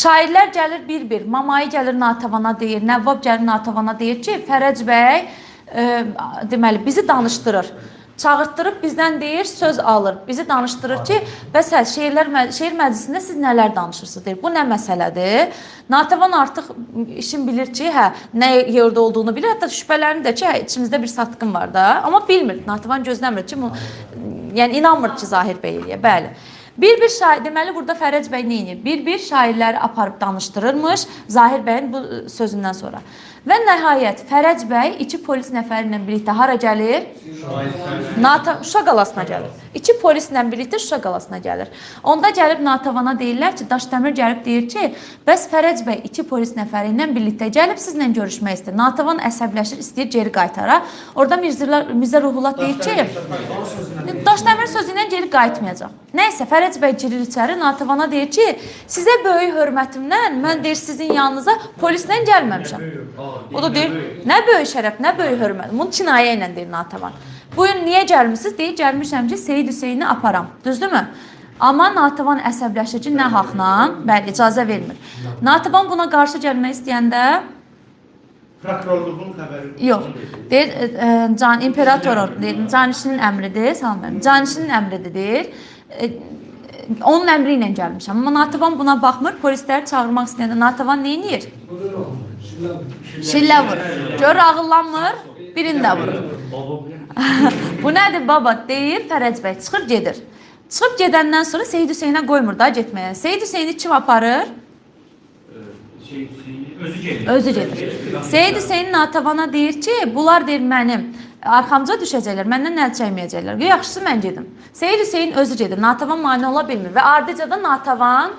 şairlər gəlir bir-bir, Mamayi gəlir Natəvana deyir, Nəvvab gəlir Natəvana deyir ki, Fərəc bəy deməli bizi danışdırır. Çağırtdırıb bizdən deyir, söz alır. Bizi danışdırır ki, bəs hə, şeir məclisində siz nələr danışırsınız deyir. Bu nə məsələdir? Natəvan artıq işin bilir ki, hə, nə yerdə olduğunu bilir. Hətta şübhələrini də ki, hə, içimizdə bir satqın var da. Amma bilmir. Natəvan gözləmir ki, yəni inanmır ki, Zahir bəy eləyə. Bəli. Bir-bir şair, deməli burada Fərəc bəy nə edir? Bir-bir şairləri aparıb danışdırırmış Zahir bəyin bu sözündən sonra. Və nəhayət Fərəc bəy iki polis nəfəri ilə birlikdə hara gəlir? Şuşa qalasına gəlir. İki polislə birlikdə Şuşa qalasına gəlir. Onda gəlib Natəvana deyirlər ki, Daşdəmir gəlib deyir ki, bəs Fərəc bəy iki polis nəfəri ilə birlikdə gəlib sizlə görüşmək istəyir. Natəvan əsəbləşir, istəyir geri qaytara. Orada Mirzə Ruhullah deyir ki, Daşdəmir sözü ilə geri qayıtmayacaq. Nəysə, Fərəc bəy girir içəri, Natəvana deyir ki, sizə böyük hörmətimlə mən deyir sizin yanınıza polislə gəlməmişəm. O da deyir, nə böyük şərəf, nə böyük hörmət. Bunu kinayə ilə deyir Natəvan. Buyurun, niyə gəlmişsiniz? Deyir, gəlmişəm ki, Seyid Hüseyni aparam. Düzdürmü? Amma Natəvan əsəbləşir ki, nə haqla? Bəli, icazə vermir. Natəvan buna qarşı gəlmək istəyəndə... Prokurorluğun xəbəri. Yox. Deyir, imperatorun, deyir, canişinin əmridir, salam verim, canişinin əmridir, deyir. Onun əmri ilə gəlmişəm. Amma Natəvan buna baxmır, polisləri çağırmaq istəyəndə Natəvan nə edir? Şillə vurur. Görür, ağıllanmır, birini də vurur. Bu nədir baba? Deyir, Fərəc bəy çıxır, gedir. Çıxıb gedəndən sonra Seyid Hüseynə qoymur da getməyə. Seyid Hüseyni kim aparır? Özü gedir. Özü gedir. Seyid Hüseyn Natəvana deyir ki, bunlar deyir mənim arxamca düşəcəklər, məndən əl çəkməyəcəklər. Yaxşısı mən gedim. Seyid Hüseyn özü gedir. Natəvan mane ola bilmir və ardıca da Natəvan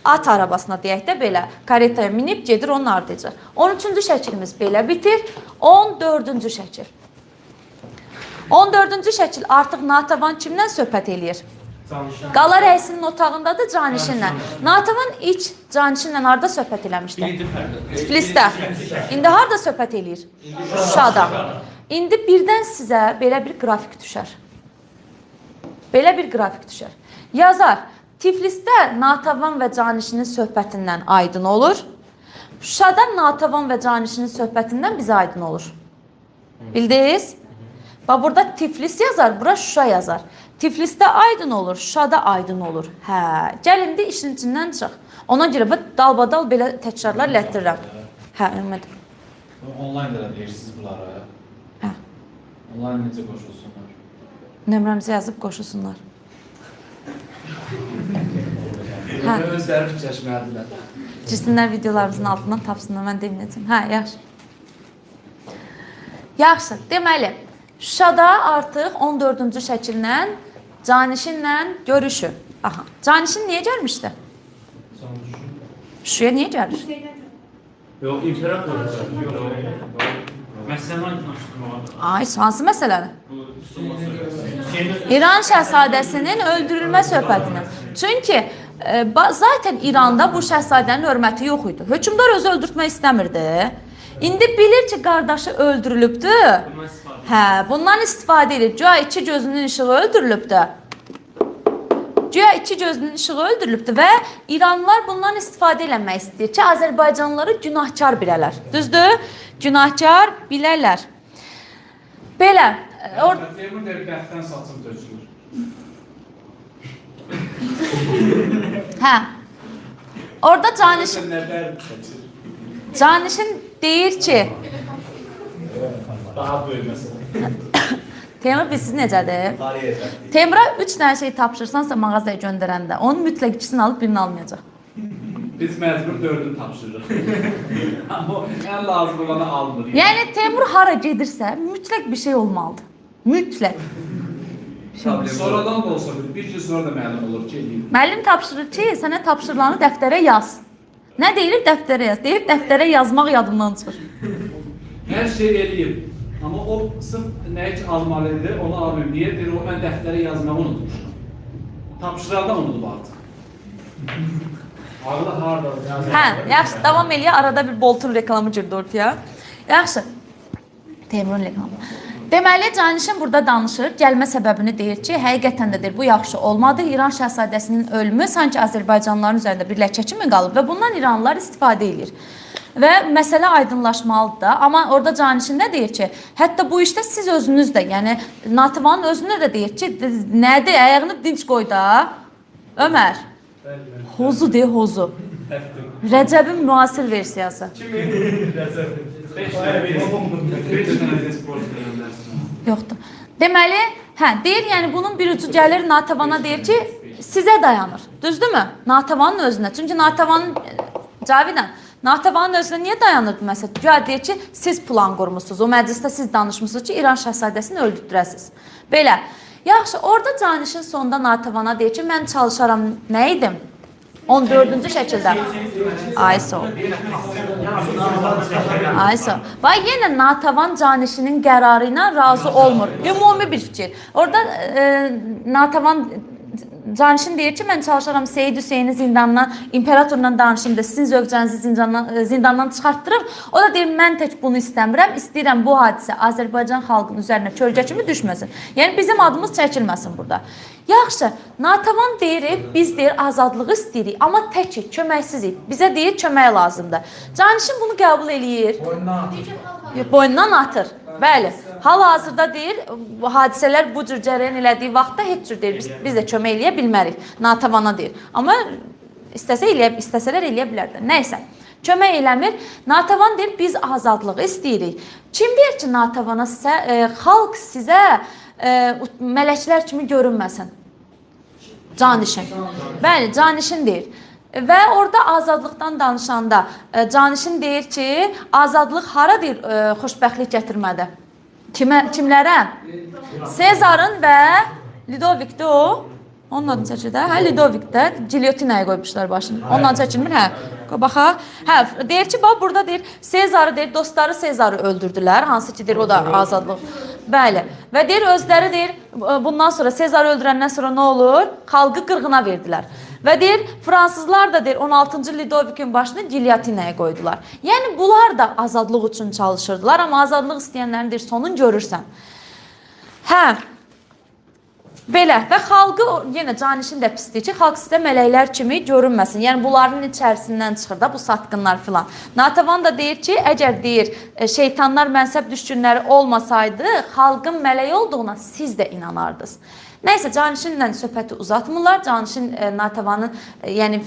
at arabasına deyək də belə karetaya minib gedir onun ardıca. 13-cü şəklimiz belə bitir. 14-cü şəkil. 14-cü şəkil artıq Natəvan kimdən söhbət eləyir? Qala rəisinin otağındadır canişinlə. Natəvan ilk canişinlə harda söhbət eləmişdi? Tiflisdə. İndi harda söhbət eləyir? Şuşada. İndi birdən sizə belə bir qrafik düşər. Belə bir qrafik düşər. Yazar, Tiflisdə Natəvan və canişinin söhbətindən aydın olur. Şuşada Natəvan və canişinin söhbətindən bizə aydın olur. Bildiniz? Bax, burada Tiflis yazar, bura Şuşa yazar. Tiflisdə aydın olur, Şuşada aydın olur. Hə, gəl indi işin içindən çıx. Ona görə bu dalbadal belə təkrarlar elətdirirəm. Hə, Ümid. Onlayn da deyirsiniz bunları. Hə. Onlayn necə qoşulsunlar? Nömrəmizə yazıb qoşulsunlar. Hə. Özləri fikirləşməlidirlər. Girsinlər videolarımızın altından tapsınlar, mən deməyəcəm. Hə, yaxşı. Yaxşı, deməli, Şuşada artıq 14-cü şəkillə Canişinlə görüşü. Aha, Canişin niyə gəlmişdi? Şuşaya niyə gəlir? Yox, imperator. Məsələni aydınlaşdırmağa. Ay, hansı məsələni? Bu tutulması. İran şəhzadəsinin öldürülmə söhbətini. Çünki zaten İranda bu şəhzadənin hörməti yox idi. Hökmdar özü öldürtmək istəmirdi. İndi bilir ki, qardaşı öldürülübdü. Hə, bundan istifadə edir. Güya iki gözünün işığı öldürülübdü. Güya iki gözünün işığı öldürülübdü və İranlılar bundan istifadə eləmək istəyir ki, Azərbaycanlıları günahkar bilərlər. Düzdür? Günahkar bilərlər. Belə. Teymur deyir, bəxtdən saçım tökülür. Hə. Orada Canişin deyir ki, daha böyük məsələ. Teymur bilsiz necədir? Teymura 3 dənə şey tapşırsansa mağazaya göndərəndə, onun mütləq ikisini alıb birini almayacaq. Biz məcbur 4-ünü tapşırırıq. Amma ən lazım olanı almır. Yəni Teymur hara gedirsə, mütləq bir şey olmalıdır. Mütləq. Sonradan da olsa, bir gün sonra da məlum olur ki, eləyib. Müəllim tapşırır ki, sənə tapşırılanı dəftərə yaz. Nə deyilir? Dəftərə yaz. Deyir, dəftərə yazmaq yadımdan çıxır. Hər şey eləyib. Amma o sırf nəyi ki almalı idi, onu almayıb. Niyə? Deyir, o mən dəftərə yazmağı unutmuşam. Tapşıranda unudub artıq. Ağlı hardadır? Hə, yaxşı, davam eləyək. Arada bir Boltun reklamı girdi ortaya. Yaxşı. Teymurun reklamı. Deməli, Canişin burada danışır, gəlmə səbəbini deyir ki, həqiqətən də deyir, bu yaxşı olmadı. İran şəhzadəsinin ölümü sanki Azərbaycanlıların üzərində bir ləkə kimi qalıb və bundan İranlılar istifadə edir. Və məsələ aydınlaşmalıdır da, amma orada Canişin də deyir ki, hətta bu işdə siz özünüz də, yəni Nativanın özünə də deyir ki, nədir, ayağını dinc qoy da, Ömər. Hozu deyir, hozu. Rəcəbin müasir versiyası. Kimin? Rəcəbin. 5 dənə sport verənlərsin. Yoxdur. Deməli, hə, deyir, yəni bunun bir ucu gəlir Natavana deyir ki, sizə dayanır. Düzdürmü? Natavanın özünə. Çünki Natavanın, Cavidan, Natavanın özünə niyə dayanırdı məsələn? Güya deyir ki, siz plan qurmuşsunuz, o məclisdə siz danışmışsınız ki, İran şəhzadəsini öldürəsiniz. Belə. Yaxşı, orada Canişin sonunda Natavana deyir ki, mən çalışaram nə idim? 14-cü şəkildə. Ay sağ ol. Ay sağ ol. Bax, yenə Natavan Canişinin qərarı ilə razı olmur. Ümumi bir fikir. Orada Natavan Canişin deyir ki, mən çalışaram Seyid Hüseyni zindandan, imperatorla danışım da sizin zövcənizi zindandan çıxartdırım. O da deyir, mən tək bunu istəmirəm, istəyirəm bu hadisə Azərbaycan xalqının üzərinə kölgə kimi düşməsin. Yəni bizim adımız çəkilməsin burada. Yaxşı, Natavan deyir, biz deyir azadlığı istəyirik, amma təkik, köməksizik. Bizə deyir, kömək lazımdır. Canişin bunu qəbul eləyir. Boynundan atır. Bəli. Hal-hazırda deyir, bu hadisələr bu cür cərəyan elədiyi vaxtda heç cür deyir, biz də kömək eləyə bilmərik. Natavana deyir. Amma istəsələr eləyə bilərdilər. Nəysə, kömək eləmir. Natavan deyir, biz azadlığı istəyirik. Kim deyir ki, Natavana xalq sizə mələklər kimi görünməsin? Canişin. Bəli, Canişin deyir. Və orada azadlıqdan danışanda Canişin deyir ki, azadlıq hara deyir xoşbəxtlik gətirmədi? Kimə, kimlərə? Sezarın və Ludovikdir o. Onun adını çəkir də. Hə, Ludovikdə gilyotinaya qoymuşlar başını. Ondan çəkilmir, hə. Baxaq. Hə, deyir ki, bax burada deyir, Sezarı deyir, dostları Sezarı öldürdülər. Hansı ki deyir, o da azadlıq. Bəli. Və deyir, özləri deyir, bundan sonra Sezarı öldürəndən sonra nə olur? Xalqı qırğına verdilər. Və deyir, fransızlar da deyir, 16-cı Ludovikin başını gilyotinaya qoydular. Yəni, bunlar da azadlıq üçün çalışırdılar, amma azadlıq istəyənlərin deyir, sonunu görürsən. Hə, belə və xalqı, yenə Canişin də pisdir ki, xalq sizə mələklər kimi görünməsin. Yəni, bunların içərisindən çıxır da bu satqınlar filan. Natavan da deyir ki, əgər deyir, şeytanlar mənsəb düşkünləri olmasaydı, xalqın mələyi olduğuna siz də inanardınız. Nəysə, Canişinlə söhbəti uzatmırlar. Canişin Natavanın yəni,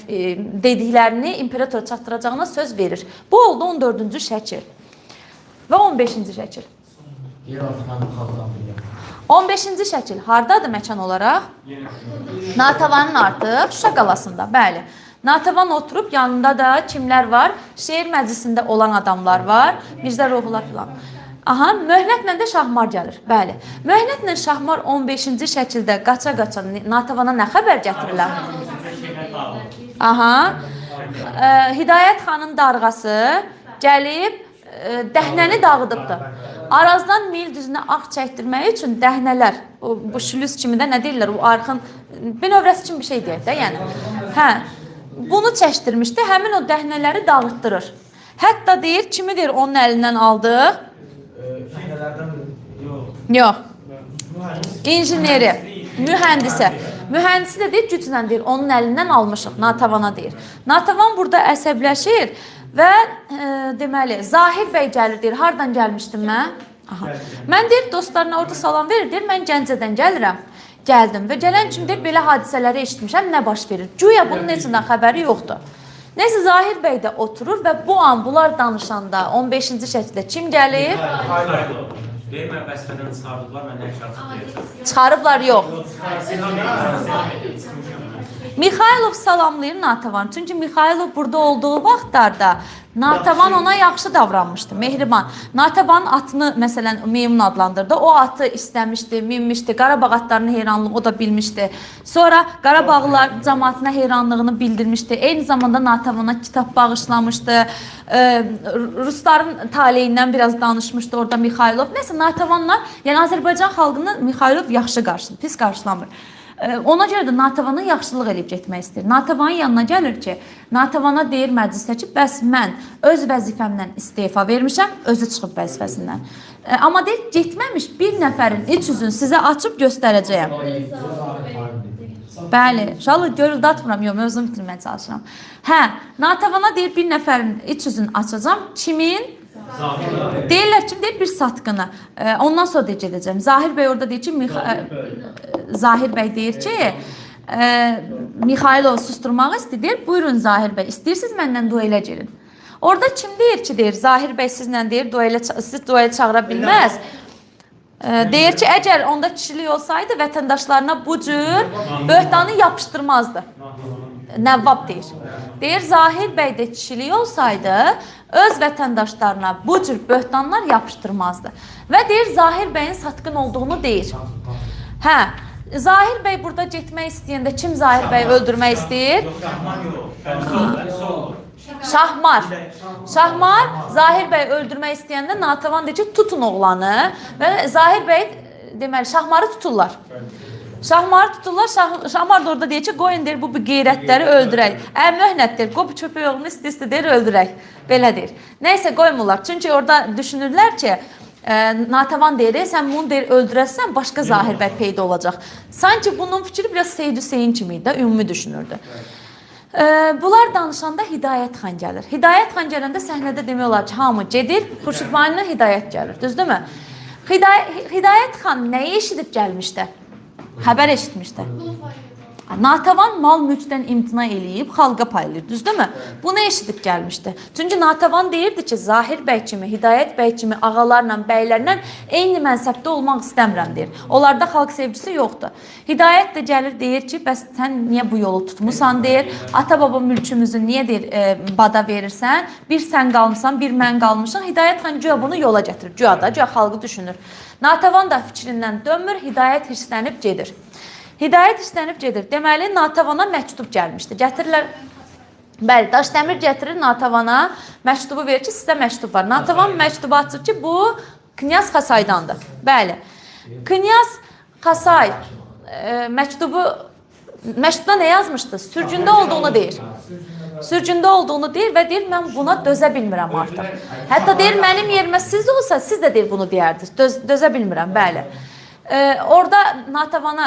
dediklərini imperatora çatdıracağına söz verir. Bu oldu 14-cü şəkil və 15-ci şəkil. 15-ci şəkil hardadır məkan olaraq? Natavanın artıq Şuşa qalasında, bəli. Natəvan oturub, yanında da kimlər var? Şeir məclisində olan adamlar var. Mirzə Ruhullah filan. Aha, Möhnətlə də Şahmar gəlir. Bəli. Möhnətlə Şahmar 15-ci şəkildə qaça-qaça Natəvana nə xəbər gətirirlər? Aha. Hidayət xanın darğası gəlib dəhnəni dağıdıbdır. Arazdan mil düzünə ağ çəkdirmək üçün dəhnələr, bu şlüz kimi də nə deyirlər, o arxın binövrəsi kimi bir şey deyək də, yəni. Hə, bunu çəkdirmişdi, həmin o dəhnələri dağıtdırır. Hətta deyir, kimi deyir, onun əlindən aldıq? Yox. İnjineri, mühəndisə. Mühəndisi də deyir, güclə deyir, onun əlindən almışıq, Natəvana deyir. Natəvan burada əsəbləşir və deməli, Zahir bəy gəlir, deyir, hardan gəlmişdim mən? Aha. Mən deyir, dostlarına orada salam verir, deyir, mən Gəncədən gəlirəm. Gəldim və gələn kimi deyir, belə hadisələri eşitmişəm, nə baş verir? Güya bunun neçədən xəbəri yoxdur. Neysə, Zahir bəy də oturur və bu an bunlar danışanda 15-ci şəkildə kim gəlir? Deyir, mən vəzifədən çıxardıblar, mən nə çıxardıblar? Çıxarıblar, yox. Mixaylov salamlayır Natəvan. Çünki Mixaylov burada olduğu vaxtlarda Natəvan ona yaxşı davranmışdı, mehriban. Natəvanın atını, məsələn, meymun adlandırdı. O atı istəmişdi, minmişdi. Qarabağ atlarının heyranlığı o da bilmişdi. Sonra Qarabağlılar cəmaatına heyranlığını bildirmişdi. Eyni zamanda Natəvana kitab bağışlamışdı. Rusların taleyindən biraz danışmışdı orada Mixaylov. Nəsə, Natəvanla, yəni Azərbaycan xalqını Mixaylov yaxşı qarşılamır, pis qarşılamır. Ona görə də Natəvana yaxşılıq eləyib getmək istəyir. Natəvanın yanına gəlir ki, Natəvana deyir məclisdə ki, bəs mən öz vəzifəmdən istefa vermişəm, özü çıxıb vəzifəsindən. Amma deyir, getməmiş bir nəfərin iç üzünü sizə açıb göstərəcəyəm. Bəli, inşallah görüldü atmıram, yox, mövzunu bitirməyə çalışıram. Hə, Natəvana deyir, bir nəfərin iç üzünü açacağam. Kimin? Deyirlər kim? Deyir, bir satqını. Ondan sonra deyir, gedəcəm. Zahir bəy orada deyir ki, Zahir bəy deyir ki, Mixailov susturmaq istəyir. Deyir, buyurun Zahir bəy, istəyirsiniz məndən duelə girin. Orada kim deyir ki, deyir, Zahir bəy sizlə deyir, siz duelə çağıra bilməz. Deyir ki, əgər onda kişilik olsaydı, vətəndaşlarına bu cür böhtanı yapışdırmazdı. Nəvvab deyir. Deyir, Zahir bəy də kişilik olsaydı, öz vətəndaşlarına bu cür böhtanlar yapışdırmazdı. Və deyir, Zahir bəyin satqın olduğunu deyir. Hə, Zahir bəy burada getmək istəyəndə kim Zahir bəyi öldürmək istəyir? Şahmar. Şahmar Zahir bəy öldürmək istəyəndə Natəvan deyir ki, tutun oğlanı və Zahir bəy deməli Şahmarı tuturlar. Şahmarı tuturlar, Şahmar da orada deyir ki, qoyun deyir, bu qeyrətləri öldürək. Möhnət deyir, qoy bu köpək oğlunu isti-isti deyir, öldürək. Belə deyir. Neysə qoymurlar. Çünki orada düşünürlər ki, Natəvan deyir, sən bunu deyir, öldürəsən, başqa Zahir bəy peyda olacaq. Sanki bunun fikri biraz Seyid Hüseyin kimi idi, ümumi düşünürdü. Bunlar danışanda Hidayət xan gəlir. Hidayət xan gələndə səhnədə demək olar ki, hamı gedir, Xurşud Bani Hidayət gəlir, düzdürmü? Hidayət xan nəyi eşidib gəlmişdi? Xəbər eşitmişdi. Natəvan mal mülkdən imtina eləyib, xalqa paylayır, düzdürmü? Bunu eşidib gəlmişdi. Çünki Natəvan deyirdi ki, Zahir bəy kimi, Hidayət bəy kimi ağalarla, bəylərlə eyni mənsəbdə olmaq istəmirəm deyir. Onlarda xalq sevgisi yoxdur. Hidayət də gəlir, deyir ki, bəs sən niyə bu yolu tutmusan, deyir. Ata-baba mülkümüzü niyə deyir, bada verirsən? Bir sən qalmısan, bir mən qalmışam. Hidayət xan güya bunu yola gətirir. Güya da, güya xalqı düşünür. Natəvan da fikrindən dönmür, Hidayət hirslənib gedir. Hidayət istənib gedir. Deməli, Natəvana məktub gəlmişdi. Gətirirlər, bəli, Daşdəmir gətirir Natəvana, məktubu verir ki, sizdə məktub var. Natəvan məktubu açır ki, bu Knyaz Xasaydandır. Bəli, Knyaz Xasay məktubu, məktubda nə yazmışdı? Sürgündə olduğunu deyir. Sürgündə olduğunu deyir və deyir, mən buna dözə bilmirəm artıq. Hətta deyir, mənim yerimə siz olsa, siz də deyir, bunu deyərdiniz. Dözə bilmirəm, bəli. Orada Natəvana,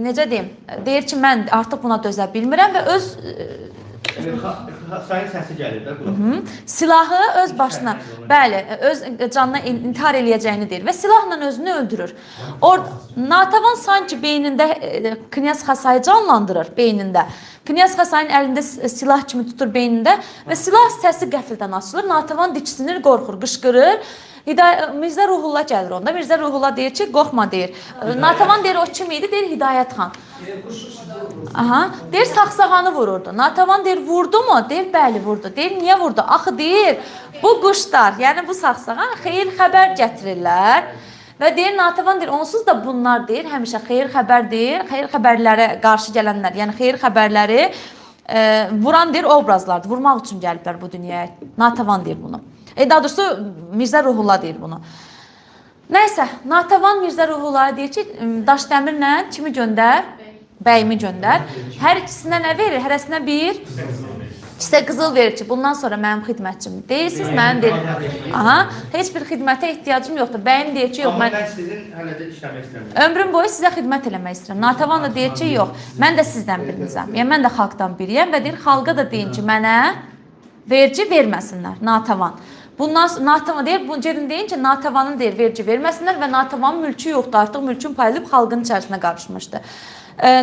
necə deyim, deyir ki, mən artıq buna dözə bilmirəm və öz... Xasayın səsi gəlir də buna. Silahı öz başına, bəli, öz canına intihar eləyəcəyini deyir və silahla özünü öldürür. Natəvan sanki beynində Knyaz Xasayı canlandırır beynində. Knyaz Xasayın əlində silah kimi tutur beynində və silah səsi qəfildən açılır. Natəvan diksinir, qorxur, qışqırır. Mirzə Ruhullah gəlir onda. Mirzə Ruhullah deyir ki, qorxma deyir. Natəvan deyir, o kim idi? Deyir, Hidayət xan. Aha, deyir saxsağanı vururdu. Natavan deyir vurdu mu? Deyir bəli vurdu. Deyir niyə vurdu? Axı deyir bu quşlar, yəni bu saxsağan xeyir xəbər gətirirlər. Və deyir Natavan deyir onsuz da bunlar deyir həmişə xeyir xəbər deyir, xeyir xəbərlərə qarşı gələnlər, yəni xeyir xəbərləri vuran deyir obrazlardır. Vurmaq üçün gəliblər bu dünyaya. Natavan deyir bunu. Daha doğrusu Mirzə Ruhullah deyir bunu. Nəysə, Natavan Mirzə Ruhullah deyir ki, Daşdəmirlə kimi göndər? Bəyimi göndər. Hər ikisinə nə verir? Hərəsinə bir kisə qızıl verir ki, bundan sonra mənim xidmətçim deyilsiz, mənim deyir. Aha, heç bir xidmətə ehtiyacım yoxdur. Bəyim deyir ki, yox, Amma mən sizin hələ də işləmək istəmirəm. Ömrüm boyu sizə xidmət eləmək istəyirəm. Natavan da deyir ki, yox, mən də sizdən birinizəm. Yəni mən də xalqdan biriyəm və deyir, xalqa da deyin ki, mənə vergi verməsinlər. Natavan. Bundan Natavan deyir, bu gedin deyin ki, Natavanın deyir vergi verməsinlər və Natavanın mülkü yoxdur. Artıq mülkün paylayıb xalqın içərisinə qarışmışdı.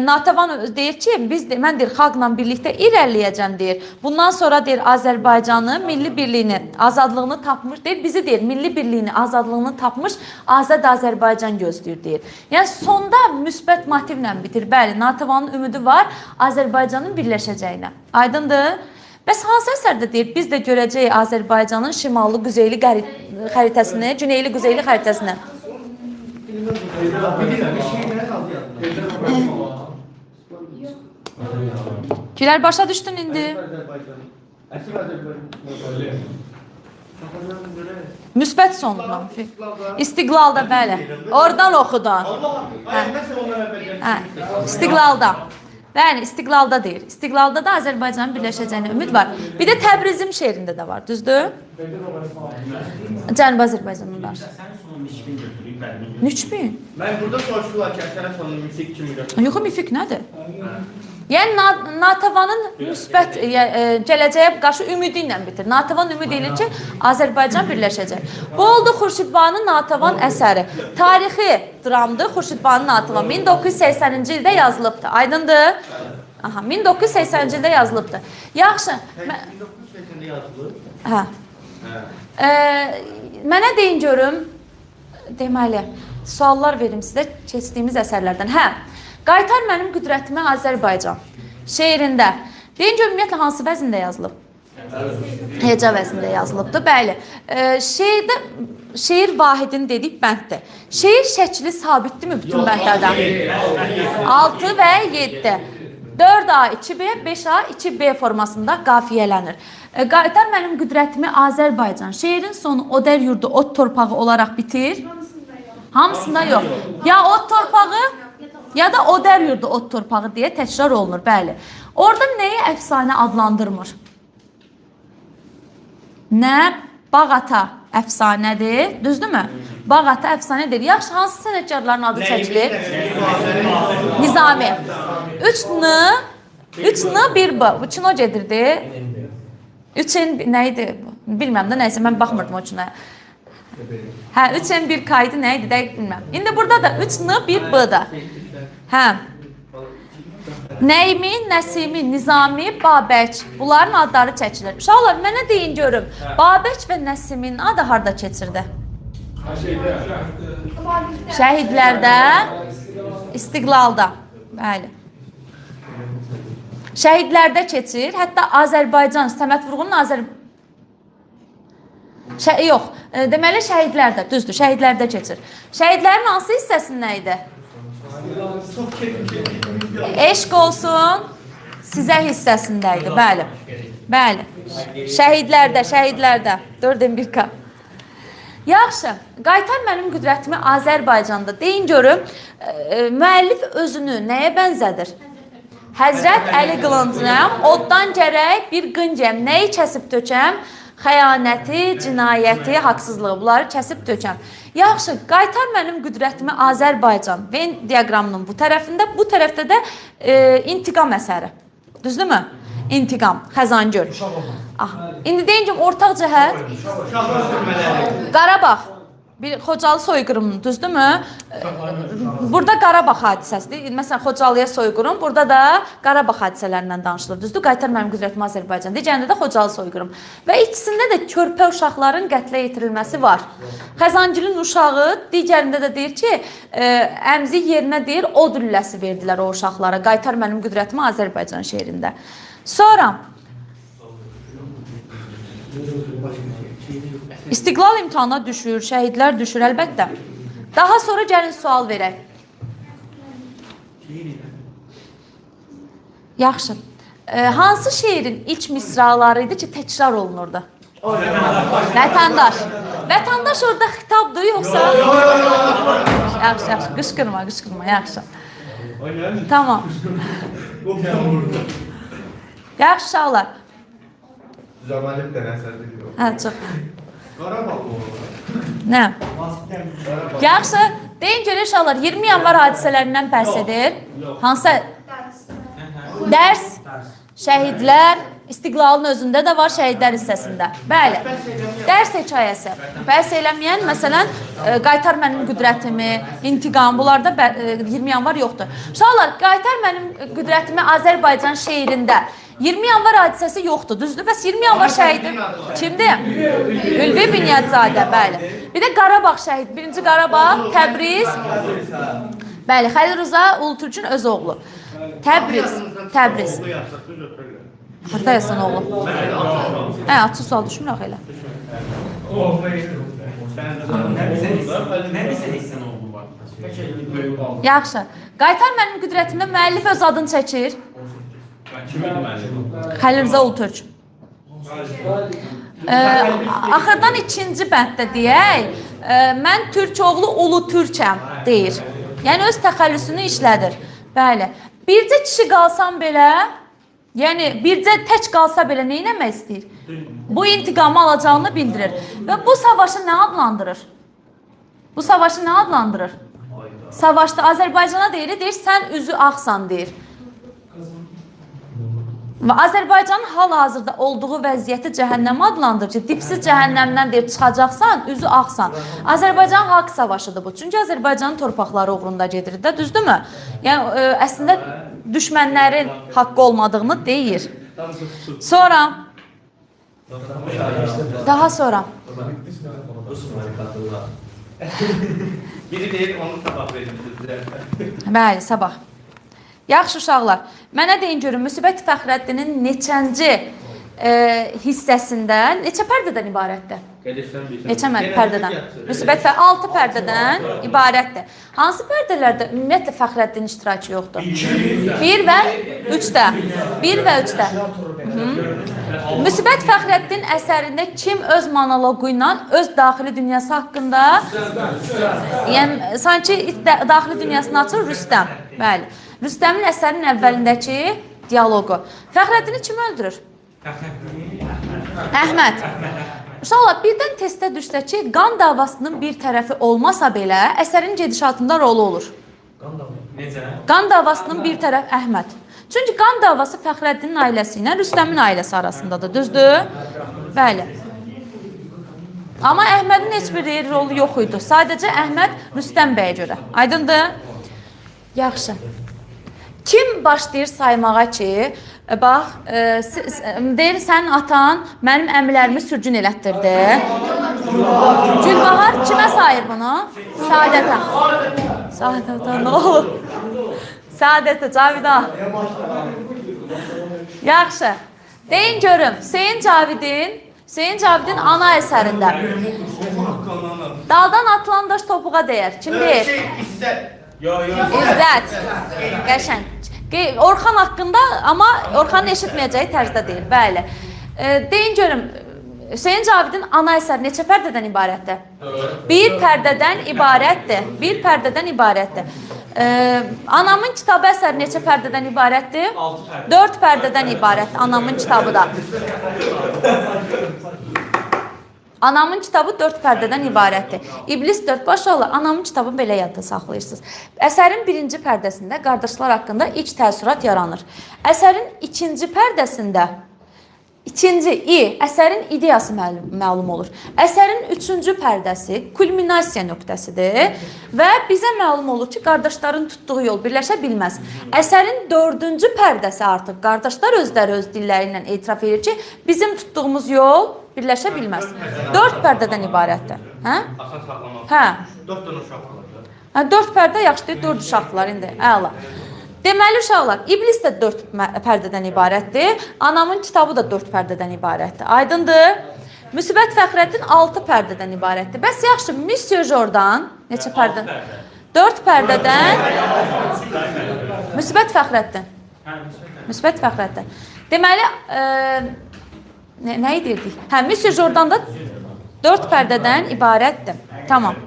Natavan deyir ki, mən deyir xalqla birlikdə irəliləyəcəm deyir. Bundan sonra deyir Azərbaycanı milli birliyini, azadlığını tapmış deyir. Bizi deyir milli birliyini, azadlığını tapmış azad Azərbaycan gözləyir deyir. Yəni sonda müsbət motivlə bitir. Bəli, Natavanın ümidi var Azərbaycanın birləşəcəyinə. Aydındır? Bəs hansı əsərdə deyir, biz də görəcəyik Azərbaycanın şimallı, quzeyli xəritəsini, güneyli, quzeyli xəritəsini. Gülər, başa düşdün indi? Müsbət sonla. İstiqlalda, bəli. Oradan oxudan. İstiqlalda. Bəli, İstiqlalda deyir. İstiqlalda da Azərbaycanın birləşəcəyinə ümid var. Bir də Təbrizim şeirində də var, düzdür? Cənubi Azərbaycanın var. 3000? Mən burada soruşurlar ki, əsərin sonunu müfiq kimi götürür. Yox, müfiq nədir? Yəni Natavanın müsbət gələcəyə qarşı ümidi ilə bitir. Natavan ümid edir ki, Azərbaycan birləşəcək. Bu oldu Xurşidbani Natavan əsəri. Tarixi dramdır Xurşidbani Natavan. 1980-ci ildə yazılıbdır. Aydındır? Aha, 1980-ci ildə yazılıbdır. Yaxşı. 1980-də yazılıb? Hə. Mənə deyin görüm, deməli, suallar verim sizə keçdiyimiz əsərlərdən. Hə. Qaytar mənim qüdrətimi Azərbaycan şeirində. Deyin ki, ümumiyyətlə hansı vəzində yazılıb? Heca vəznində yazılıbdır, bəli. Şeirdə, şeir vahidin dedik bənddir. Şeir şəkli sabitdirmi bütün bəndlərdə? 6 və 7. 4A, 2B, 5A, 2B formasında qafiyələnir. Qaytar mənim qüdrətimi Azərbaycan. Şeirin sonu Odər yurdu ot torpağı olaraq bitir. Hamısında yox. Ya ot torpağı, ya da Odər yurdu ot torpağı deyə təkrar olunur, bəli. Orada nəyi əfsanə adlandırmır? Nə Bağata əfsanədir, düzdürmü? Bağata əfsanədir. Yaxşı, hansı sənətkarların adı çəkilir? Nizami. 3N, 3N, 1B. Bu kino gedirdi. 3N nə idi? Bilməm də, nəysə, mən baxmırdım o kinoya. Hə, 3N 1K idi, nə idi, dəqiq bilməm. İndi burada da 3N, 1B-da. Hə. Nəyimi, Nəsimi, Nizami, Babək. Bunların adları çəkilir. Uşaqlar, mənə deyin görüm. Babək və Nəsimin adı harda keçirdi? Şəhidlərdə, İstiqlalda. Bəli. Şəhidlərdə keçir. Hətta Azərbaycan, Səməd Vurğunun yox, deməli şəhidlərdə, düzdür, şəhidlərdə keçir. Şəhidlərin hansı hissəsində idi? Eşq olsun sizə hissəsində idi, bəli. Bəli, şəhidlərdə, şəhidlərdə. 4M1K. Yaxşı, qaytar mənim qüdrətimi Azərbaycanda. Deyin görüm, müəllif özünü nəyə bənzədir? Həzrət Əli Qılıncıyam, oddan gərək bir qıncıyam. Nəyi kəsib tökəm? Xəyanəti, cinayəti, haqsızlığı, bunları kəsib tökəm. Yaxşı, qaytar mənim qüdrətimi Azərbaycan. Venn diaqramının bu tərəfində, bu tərəfdə də intiqam əsəri. Düzdürmü? İntiqam, Xəzangöl. İndi deyin ki, ortaq cəhət? Qarabağ. Bir Xocalı soyqırımı, düzdürmü? Burada Qarabağ hadisəsidir. Məsələn, Xocalıya soyqırım, burada da Qarabağ hadisələrindən danışılır. Düzdür? Qaytar mənim qüdrətimi Azərbaycan. Digərində də Xocalı soyqırım. Və ikisində də körpə uşaqların qətlə yetirilməsi var. Xəzangilin uşağı digərində də deyir ki, əmzik yerinə deyir, od lüləsi verdilər o uşaqlara. Qaytar mənim qüdrətimi Azərbaycan şeirində. Sonra İstiqlal imtahana düşür, şəhidlər düşür, əlbəttə. Daha sonra gəlin sual verək. Yaxşı. Hansı şeirin ilk misraları idi ki, təkrar olunurdu? Vətəndaş. Vətəndaş orada xitabdır, yoxsa? Yaxşı, yaxşı. Qışqırma, qışqırma, yaxşı. Tamam. Yaxşı, uşaqlar. Zamanib dənəsədir. Hə, çox. Qarabağ mı? Nə? Yaxşı, deyin görək uşaqlar, 20 yanvar hadisələrindən bəhs edir. Hansı? Dərs, şəhidlər, İstiqlalın özündə də var, şəhidlər hissəsində. Bəli, dərs hekayəsi. Bəhs eləməyən, məsələn, Qaytar mənim qüdrətimi, İntiqam, bunlarda 20 yanvar yoxdur. Uşaqlar, Qaytar mənim qüdrətimi Azərbaycan şeirində 20 yanvar hadisəsi yoxdur, düzdür? Bəs 20 yanvar şəhidi kimdir? Ülvi Bünyadzadə, bəli. Bir də Qarabağ şəhid, birinci Qarabağ, Təbriz. Bəli, Xəlil Rıza Ulutürkün öz oğlu. Təbriz, Təbriz. Harda yazsan oğlu? Hə, açıq sual düşmür axı elə. Nə bizə hissən oğlu var? Yaxşı. Qaytar mənim qüdrətimdə müəllif öz adını çəkir. Xəlil Rıza Ulutürk. Axırdan ikinci bənddə deyək, mən Türk oğlu Ulu Türkəm deyir. Yəni öz təxəllüsünü işlədir. Bəli. Bircə kişi qalsam belə, yəni bircə tək qalsa belə nə etmək istəyir? Bu intiqamı alacağını bildirir. Və bu savaşı nə adlandırır? Bu savaşı nə adlandırır? Savaşda Azərbaycana deyir, deyir, sən üzü ağsan deyir. Və Azərbaycanın hal-hazırda olduğu vəziyyəti cəhənnəm adlandırır ki, dipsiz cəhənnəmdən deyir, çıxacaqsan, üzü ağsan. Azərbaycan haqq savaşıdır bu. Çünki Azərbaycanın torpaqları uğrunda gedir də, düzdürmü? Yəni, əslində düşmənlərin haqqı olmadığını deyir. Sonra, daha sonra. Biri deyir, onu sabah verin. Bəli, sabah. Yaxşı uşaqlar, mənə deyin görün, Müsibət Fəxrəddinin neçənci hissəsində, neçə pərdədən ibarətdir? Neçə pərdədən? Müsibət 6 pərdədən ibarətdir. Hansı pərdələrdə ümumiyyətlə Fəxrəddin iştirakı yoxdur? 1 və 3-də. 1 və 3-də. Müsibət Fəxrəddin əsərində kim öz monoloqu ilə öz daxili dünyası haqqında, yəni sanki daxili dünyasını açır Rüstəm. Bəli. Rüstəmin əsərinin əvvəlindəki dialoqu. Fəxrəddini kim öldürür? Əhməd. Uşaqlar, birdən testə düşsə ki, qan davasının bir tərəfi olmasa belə, əsərin gedişatında rolu olur. Necə? Qan davasının bir tərəfi Əhməd. Çünki qan davası Fəxrəddinin ailəsi ilə Rüstəmin ailəsi arasındadır, düzdür? Bəli. Amma Əhmədin heç bir rolu yox idi. Sadəcə Əhməd Rüstəm bəyə görə. Aydındır? Yaxşı. Kim başlayır saymağa ki, bax, deyir, sənin atan mənim əmilərimi sürgün elətdirdi. Gülbahar kimə sayır bunu? Saadətə. Saadətə, nə olur? Saadətə, Cavidə. Yaxşı. Deyin görüm, Hüseyin Cavidin ana əsərində. Daldan atılan daş topuğa dəyər. Kim deyir? İzzət. Qəşəng. Orxan haqqında, amma Orxanın eşitməyəcəyi tərzdə deyil. Bəli. Deyin görüm, Hüseyin Cavidin ana əsəri neçə pərdədən ibarətdir? Bir pərdədən ibarətdir. Bir pərdədən ibarətdir. Anamın kitabı əsəri neçə pərdədən ibarətdir? 4 pərdədən ibarətdir Anamın kitabı da. Anamın kitabı 4 pərdədən ibarətdir. İblis 4 baş olur. Anamın kitabını belə yadda saxlayırsınız. Əsərin birinci pərdəsində qardaşlar haqqında ilk təəssürat yaranır. Əsərin ikinci pərdəsində İkinci, əsərin ideyası məlum olur. Əsərin üçüncü pərdəsi kulminasiya nöqtəsidir və bizə məlum olur ki, qardaşların tutduğu yol birləşə bilməz. Əsərin dördüncü pərdəsi artıq qardaşlar özləri öz dilləri ilə etiraf edir ki, bizim tutduğumuz yol birləşə bilməz. 4 pərdədən ibarətdir. Hə? Asan saxlamaq. Hə. 4 dənə uşaq var. Hə, 4 pərdə yaxşı deyir, 4 uşaqdılar indi. Əla. Deməli uşaqlar, İblis də 4 pərdədən ibarətdir. Anamın kitabı da 4 pərdədən ibarətdir. Aydındır? Müsbət Fəxrəddin 6 pərdədən ibarətdir. Bəs yaxşı, Monsieur Jordan neçə pərdə? 4 pərdədən. Müsbət Fəxrəddin. Müsbət Fəxrəddin. Deməli, nə edirdik? Hə, Monsieur Jordan da 4 pərdədən ibarətdir. Tamam.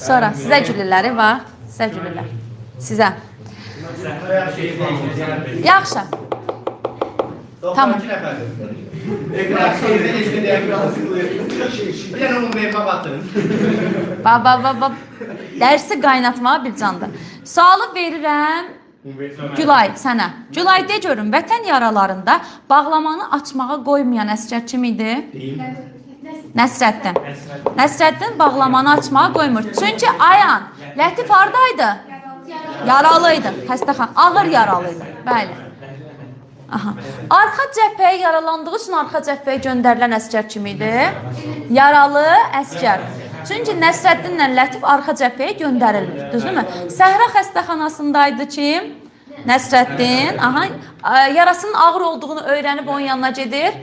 Sonra sizə gülürlər, bax, sizə gülürlər. Sizə. Yaxşı. Tamam. Bax, bax, bax, bax. Dərsi qaynatmağa bir candır. Sualı verirəm Gülay sənə. Gülay de görüm, vətən yaralarında bağlamanı açmağa qoymayan əsgər kim idi? Nəsrəddin. Nəsrəddin bağlamanı açmağa qoymur. Çünki Ayan, Lətif haradaydı? Yaralı idi. Xəstəxana, ağır yaralı idi. Bəli. Aha. Arxa cəbhəyə yaralandığı üçün arxa cəbhəyə göndərilən əsgər kim idi? Yaralı əsgər. Çünki Nəsrəddinlə Lətif arxa cəbhəyə göndərilmir. Düzdürmü? Səhra xəstəxanasındaydı kim? Nəsrəddin. Aha. Yarasının ağır olduğunu öyrənib onun yanına gedir.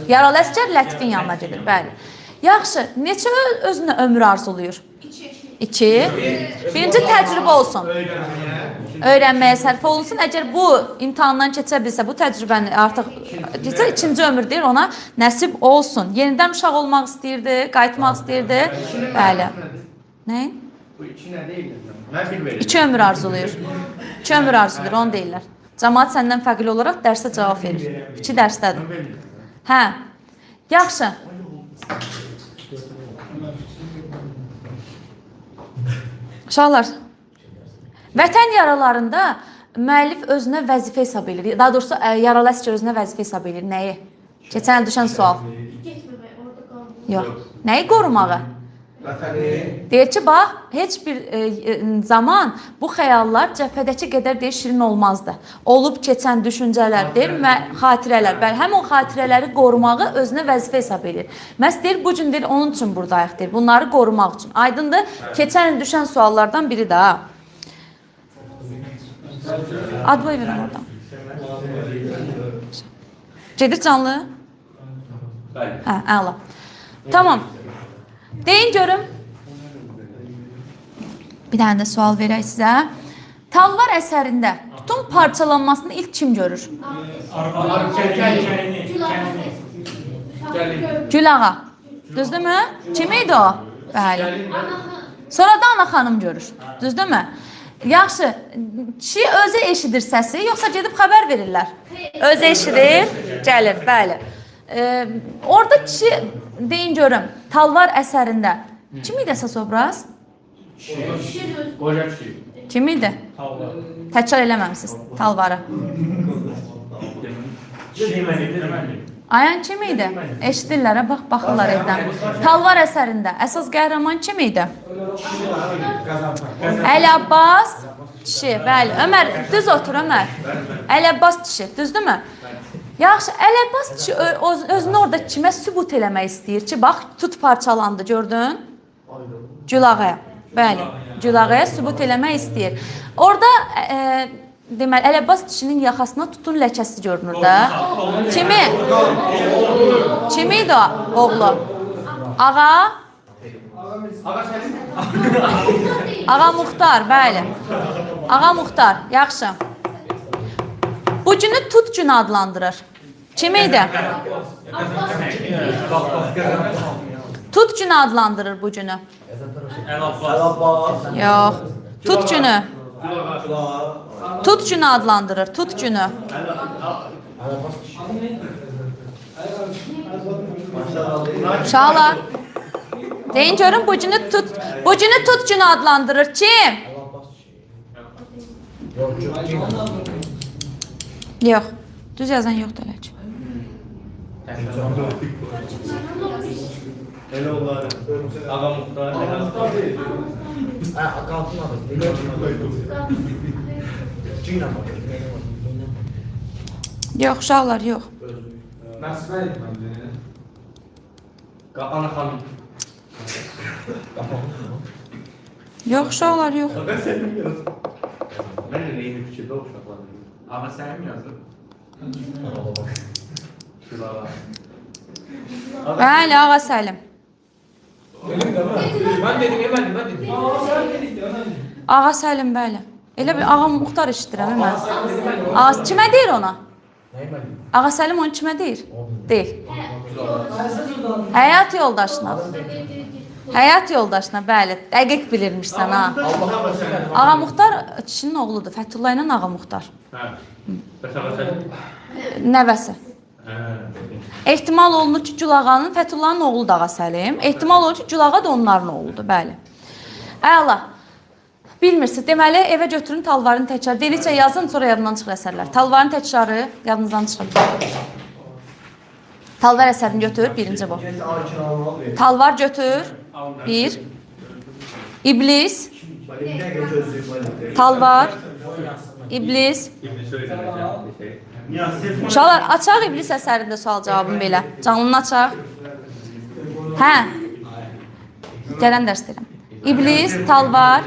Yaralı əsgər Lətifin yanına gedir. Bəli. Yaxşı, neçə özünə ömür arzulayır? 2. Birinci təcrübə olsun. Öyrənməyə sərf olunsun. Əgər bu imtahandan keçə bilsə, bu təcrübəni artıq keçsə, ikinci ömür deyir, ona nəsib olsun. Yenidən uşaq olmaq istəyirdi, qayıtmaq istəyirdi. Bəli. Nə? Bu iki nə deyirlər? Mən bilmirəm. 2 ömür arzulayır. 2 ömür arzulayır, onu deyirlər. Camaat səndən fərqli olaraq dərsə cavab verir. 2 dərsdədir. Hə. Yaxşı. Uşaqlar, vətən yaralarında müəllif özünə vəzifə hesab edir. Daha doğrusu, yaralı əsgər özünə vəzifə hesab edir. Nəyi? Keçən il düşən sual. Yox. Nəyi qorumağı? Deyir ki, bax, heç bir zaman bu xəyallar cəbhədəki qədər deyir, şirin olmazdı. Olub keçən düşüncələr, deyir, xatirələr. Bəli, həm o xatirələri qorumağı özünə vəzifə hesab edir. Məhz deyir, bu gün deyir, onun üçün buradayıq, deyir, bunları qorumaq üçün. Aydındır, keçən il düşən suallardan biri də. Ad boy verin oradan. Gedir canlı? Bəli. Hə, əla. Tamam. Deyin görüm. Bir dənə də sual verək sizə. Talvar əsərində tutun parçalanmasını ilk kim görür? Gül ağa. Düzdürmü? Kim idi o? Bəli. Sonra da ana xanım görür. Düzdürmü? Yaxşı, kişi özü eşidir səsi, yoxsa gedib xəbər verirlər? Özü eşidir, gəlir, bəli. Orada kişi, deyin görüm, Talvar əsərində kim idi əsas obraz? Qoca kişi. Kim idi? Təkrar eləməmisiniz Talvarı. Ayan kim idi? Eşidirlər, bax, baxırlar evdən. Talvar əsərində əsas qəhrəman kim idi? Əli Abbas kişi, bəli. Ömər, düz otur Ömər. Əli Abbas kişi, düzdürmü? Yaxşı, Əli Abbas kişi özünü orada kimə sübut eləmək istəyir ki, bax, tut parçalandı, gördün? Gül ağaya. Bəli, Gül ağaya sübut eləmək istəyir. Orada, deməli, Əli Abbas kişinin yaxasına tutun ləkəsi görünür də. Kimi? Kimi idi o oğlu? Ağa? Ağa Muxtar, bəli. Ağa Muxtar, yaxşı. Bu günü tut günü adlandırır. Kim idi? Tut günü adlandırır bu günü. Yox. Tut günü. Tut günü adlandırır. Tut günü. Uşaqlar. Deyin görün bu günü tut. Bu günü tut günü adlandırır. Kim? Yox. Düz yazan yoxdur hələ ki. Elə olar. Ağa Muxtar. Ağa Muxtar deyil. Hə, qadın adı. Yox, uşaqlar, yox. Məsmə idi. Ana xanım. Yox, uşaqlar, yox. Ağa Səlim yazıb. Mən də eyni fikirdə uşaqlar. Ağa Səlim yazıb. Gülağa. Bəli, Ağa Səlim. Mən dedim, mən dedim. Ağa Səlim dedik də, mən dedim. Ağa Səlim, bəli. Elə bir Ağa Muxtar eşitdirəm mən. Ağa kimə deyir ona? Ağa Səlim onu kimə deyir? Deyil. Həyat yoldaşına. Həyat yoldaşına, bəli. Dəqiq bilirmişsən ha. Ağa Muxtar kişinin oğludur. Fəthullah ilə Ağa Muxtar. Hə. Bəs Ağa Səlim? Nəvəsi. Hə. Ehtimal olunur ki, Gülağanın Fəthullahın oğlu da Ağa Səlim. Ehtimal olunur ki, Gülağa da onların oğludur, bəli. Əla. Bilmirsiniz. Deməli, evə götürün Talvarın təkrarı. Dedikcə yazın, sonra yadından çıxır əsərlər. Talvarın təkrarı yadınızdan çıxır. Talvar əsərini götür, birinci bu. Talvar götür, bir. İblis, Talvar, İblis. İblis öyrənəcəm. Uşaqlar, açaq İblis əsərində sual cavabını belə. Canlını açaq. Hə. Gələn dərs deyirəm. İblis, Talvar.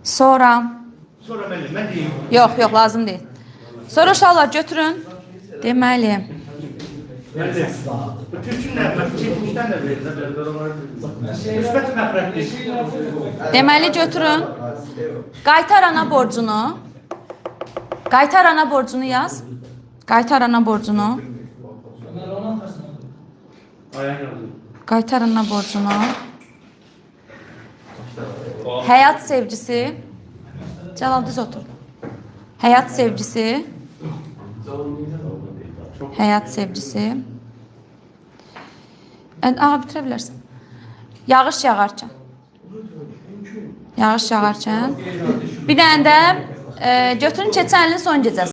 Sonra. Sonra mən deyim. Yox, yox, lazım deyil. Sonra uşaqlar götürün. Deməli, Mən deyim. Bu türkün nəğməsi keçmişdən də verir. Müsbət Fəxrəddin. Deməli götürün. Qaytar ana borcunu. Qaytar ana borcunu yaz. Qaytar ana borcunu. Qaytar ana borcunu. Həyat sevgisi. Cəlal düz otur. Həyat sevgisi. Həyat sevgisi. Ağa bitirə bilərsən. Yağış yağarkən. Yağış yağarkən. Bir dənə də götürün keçən ilin son gecəsi.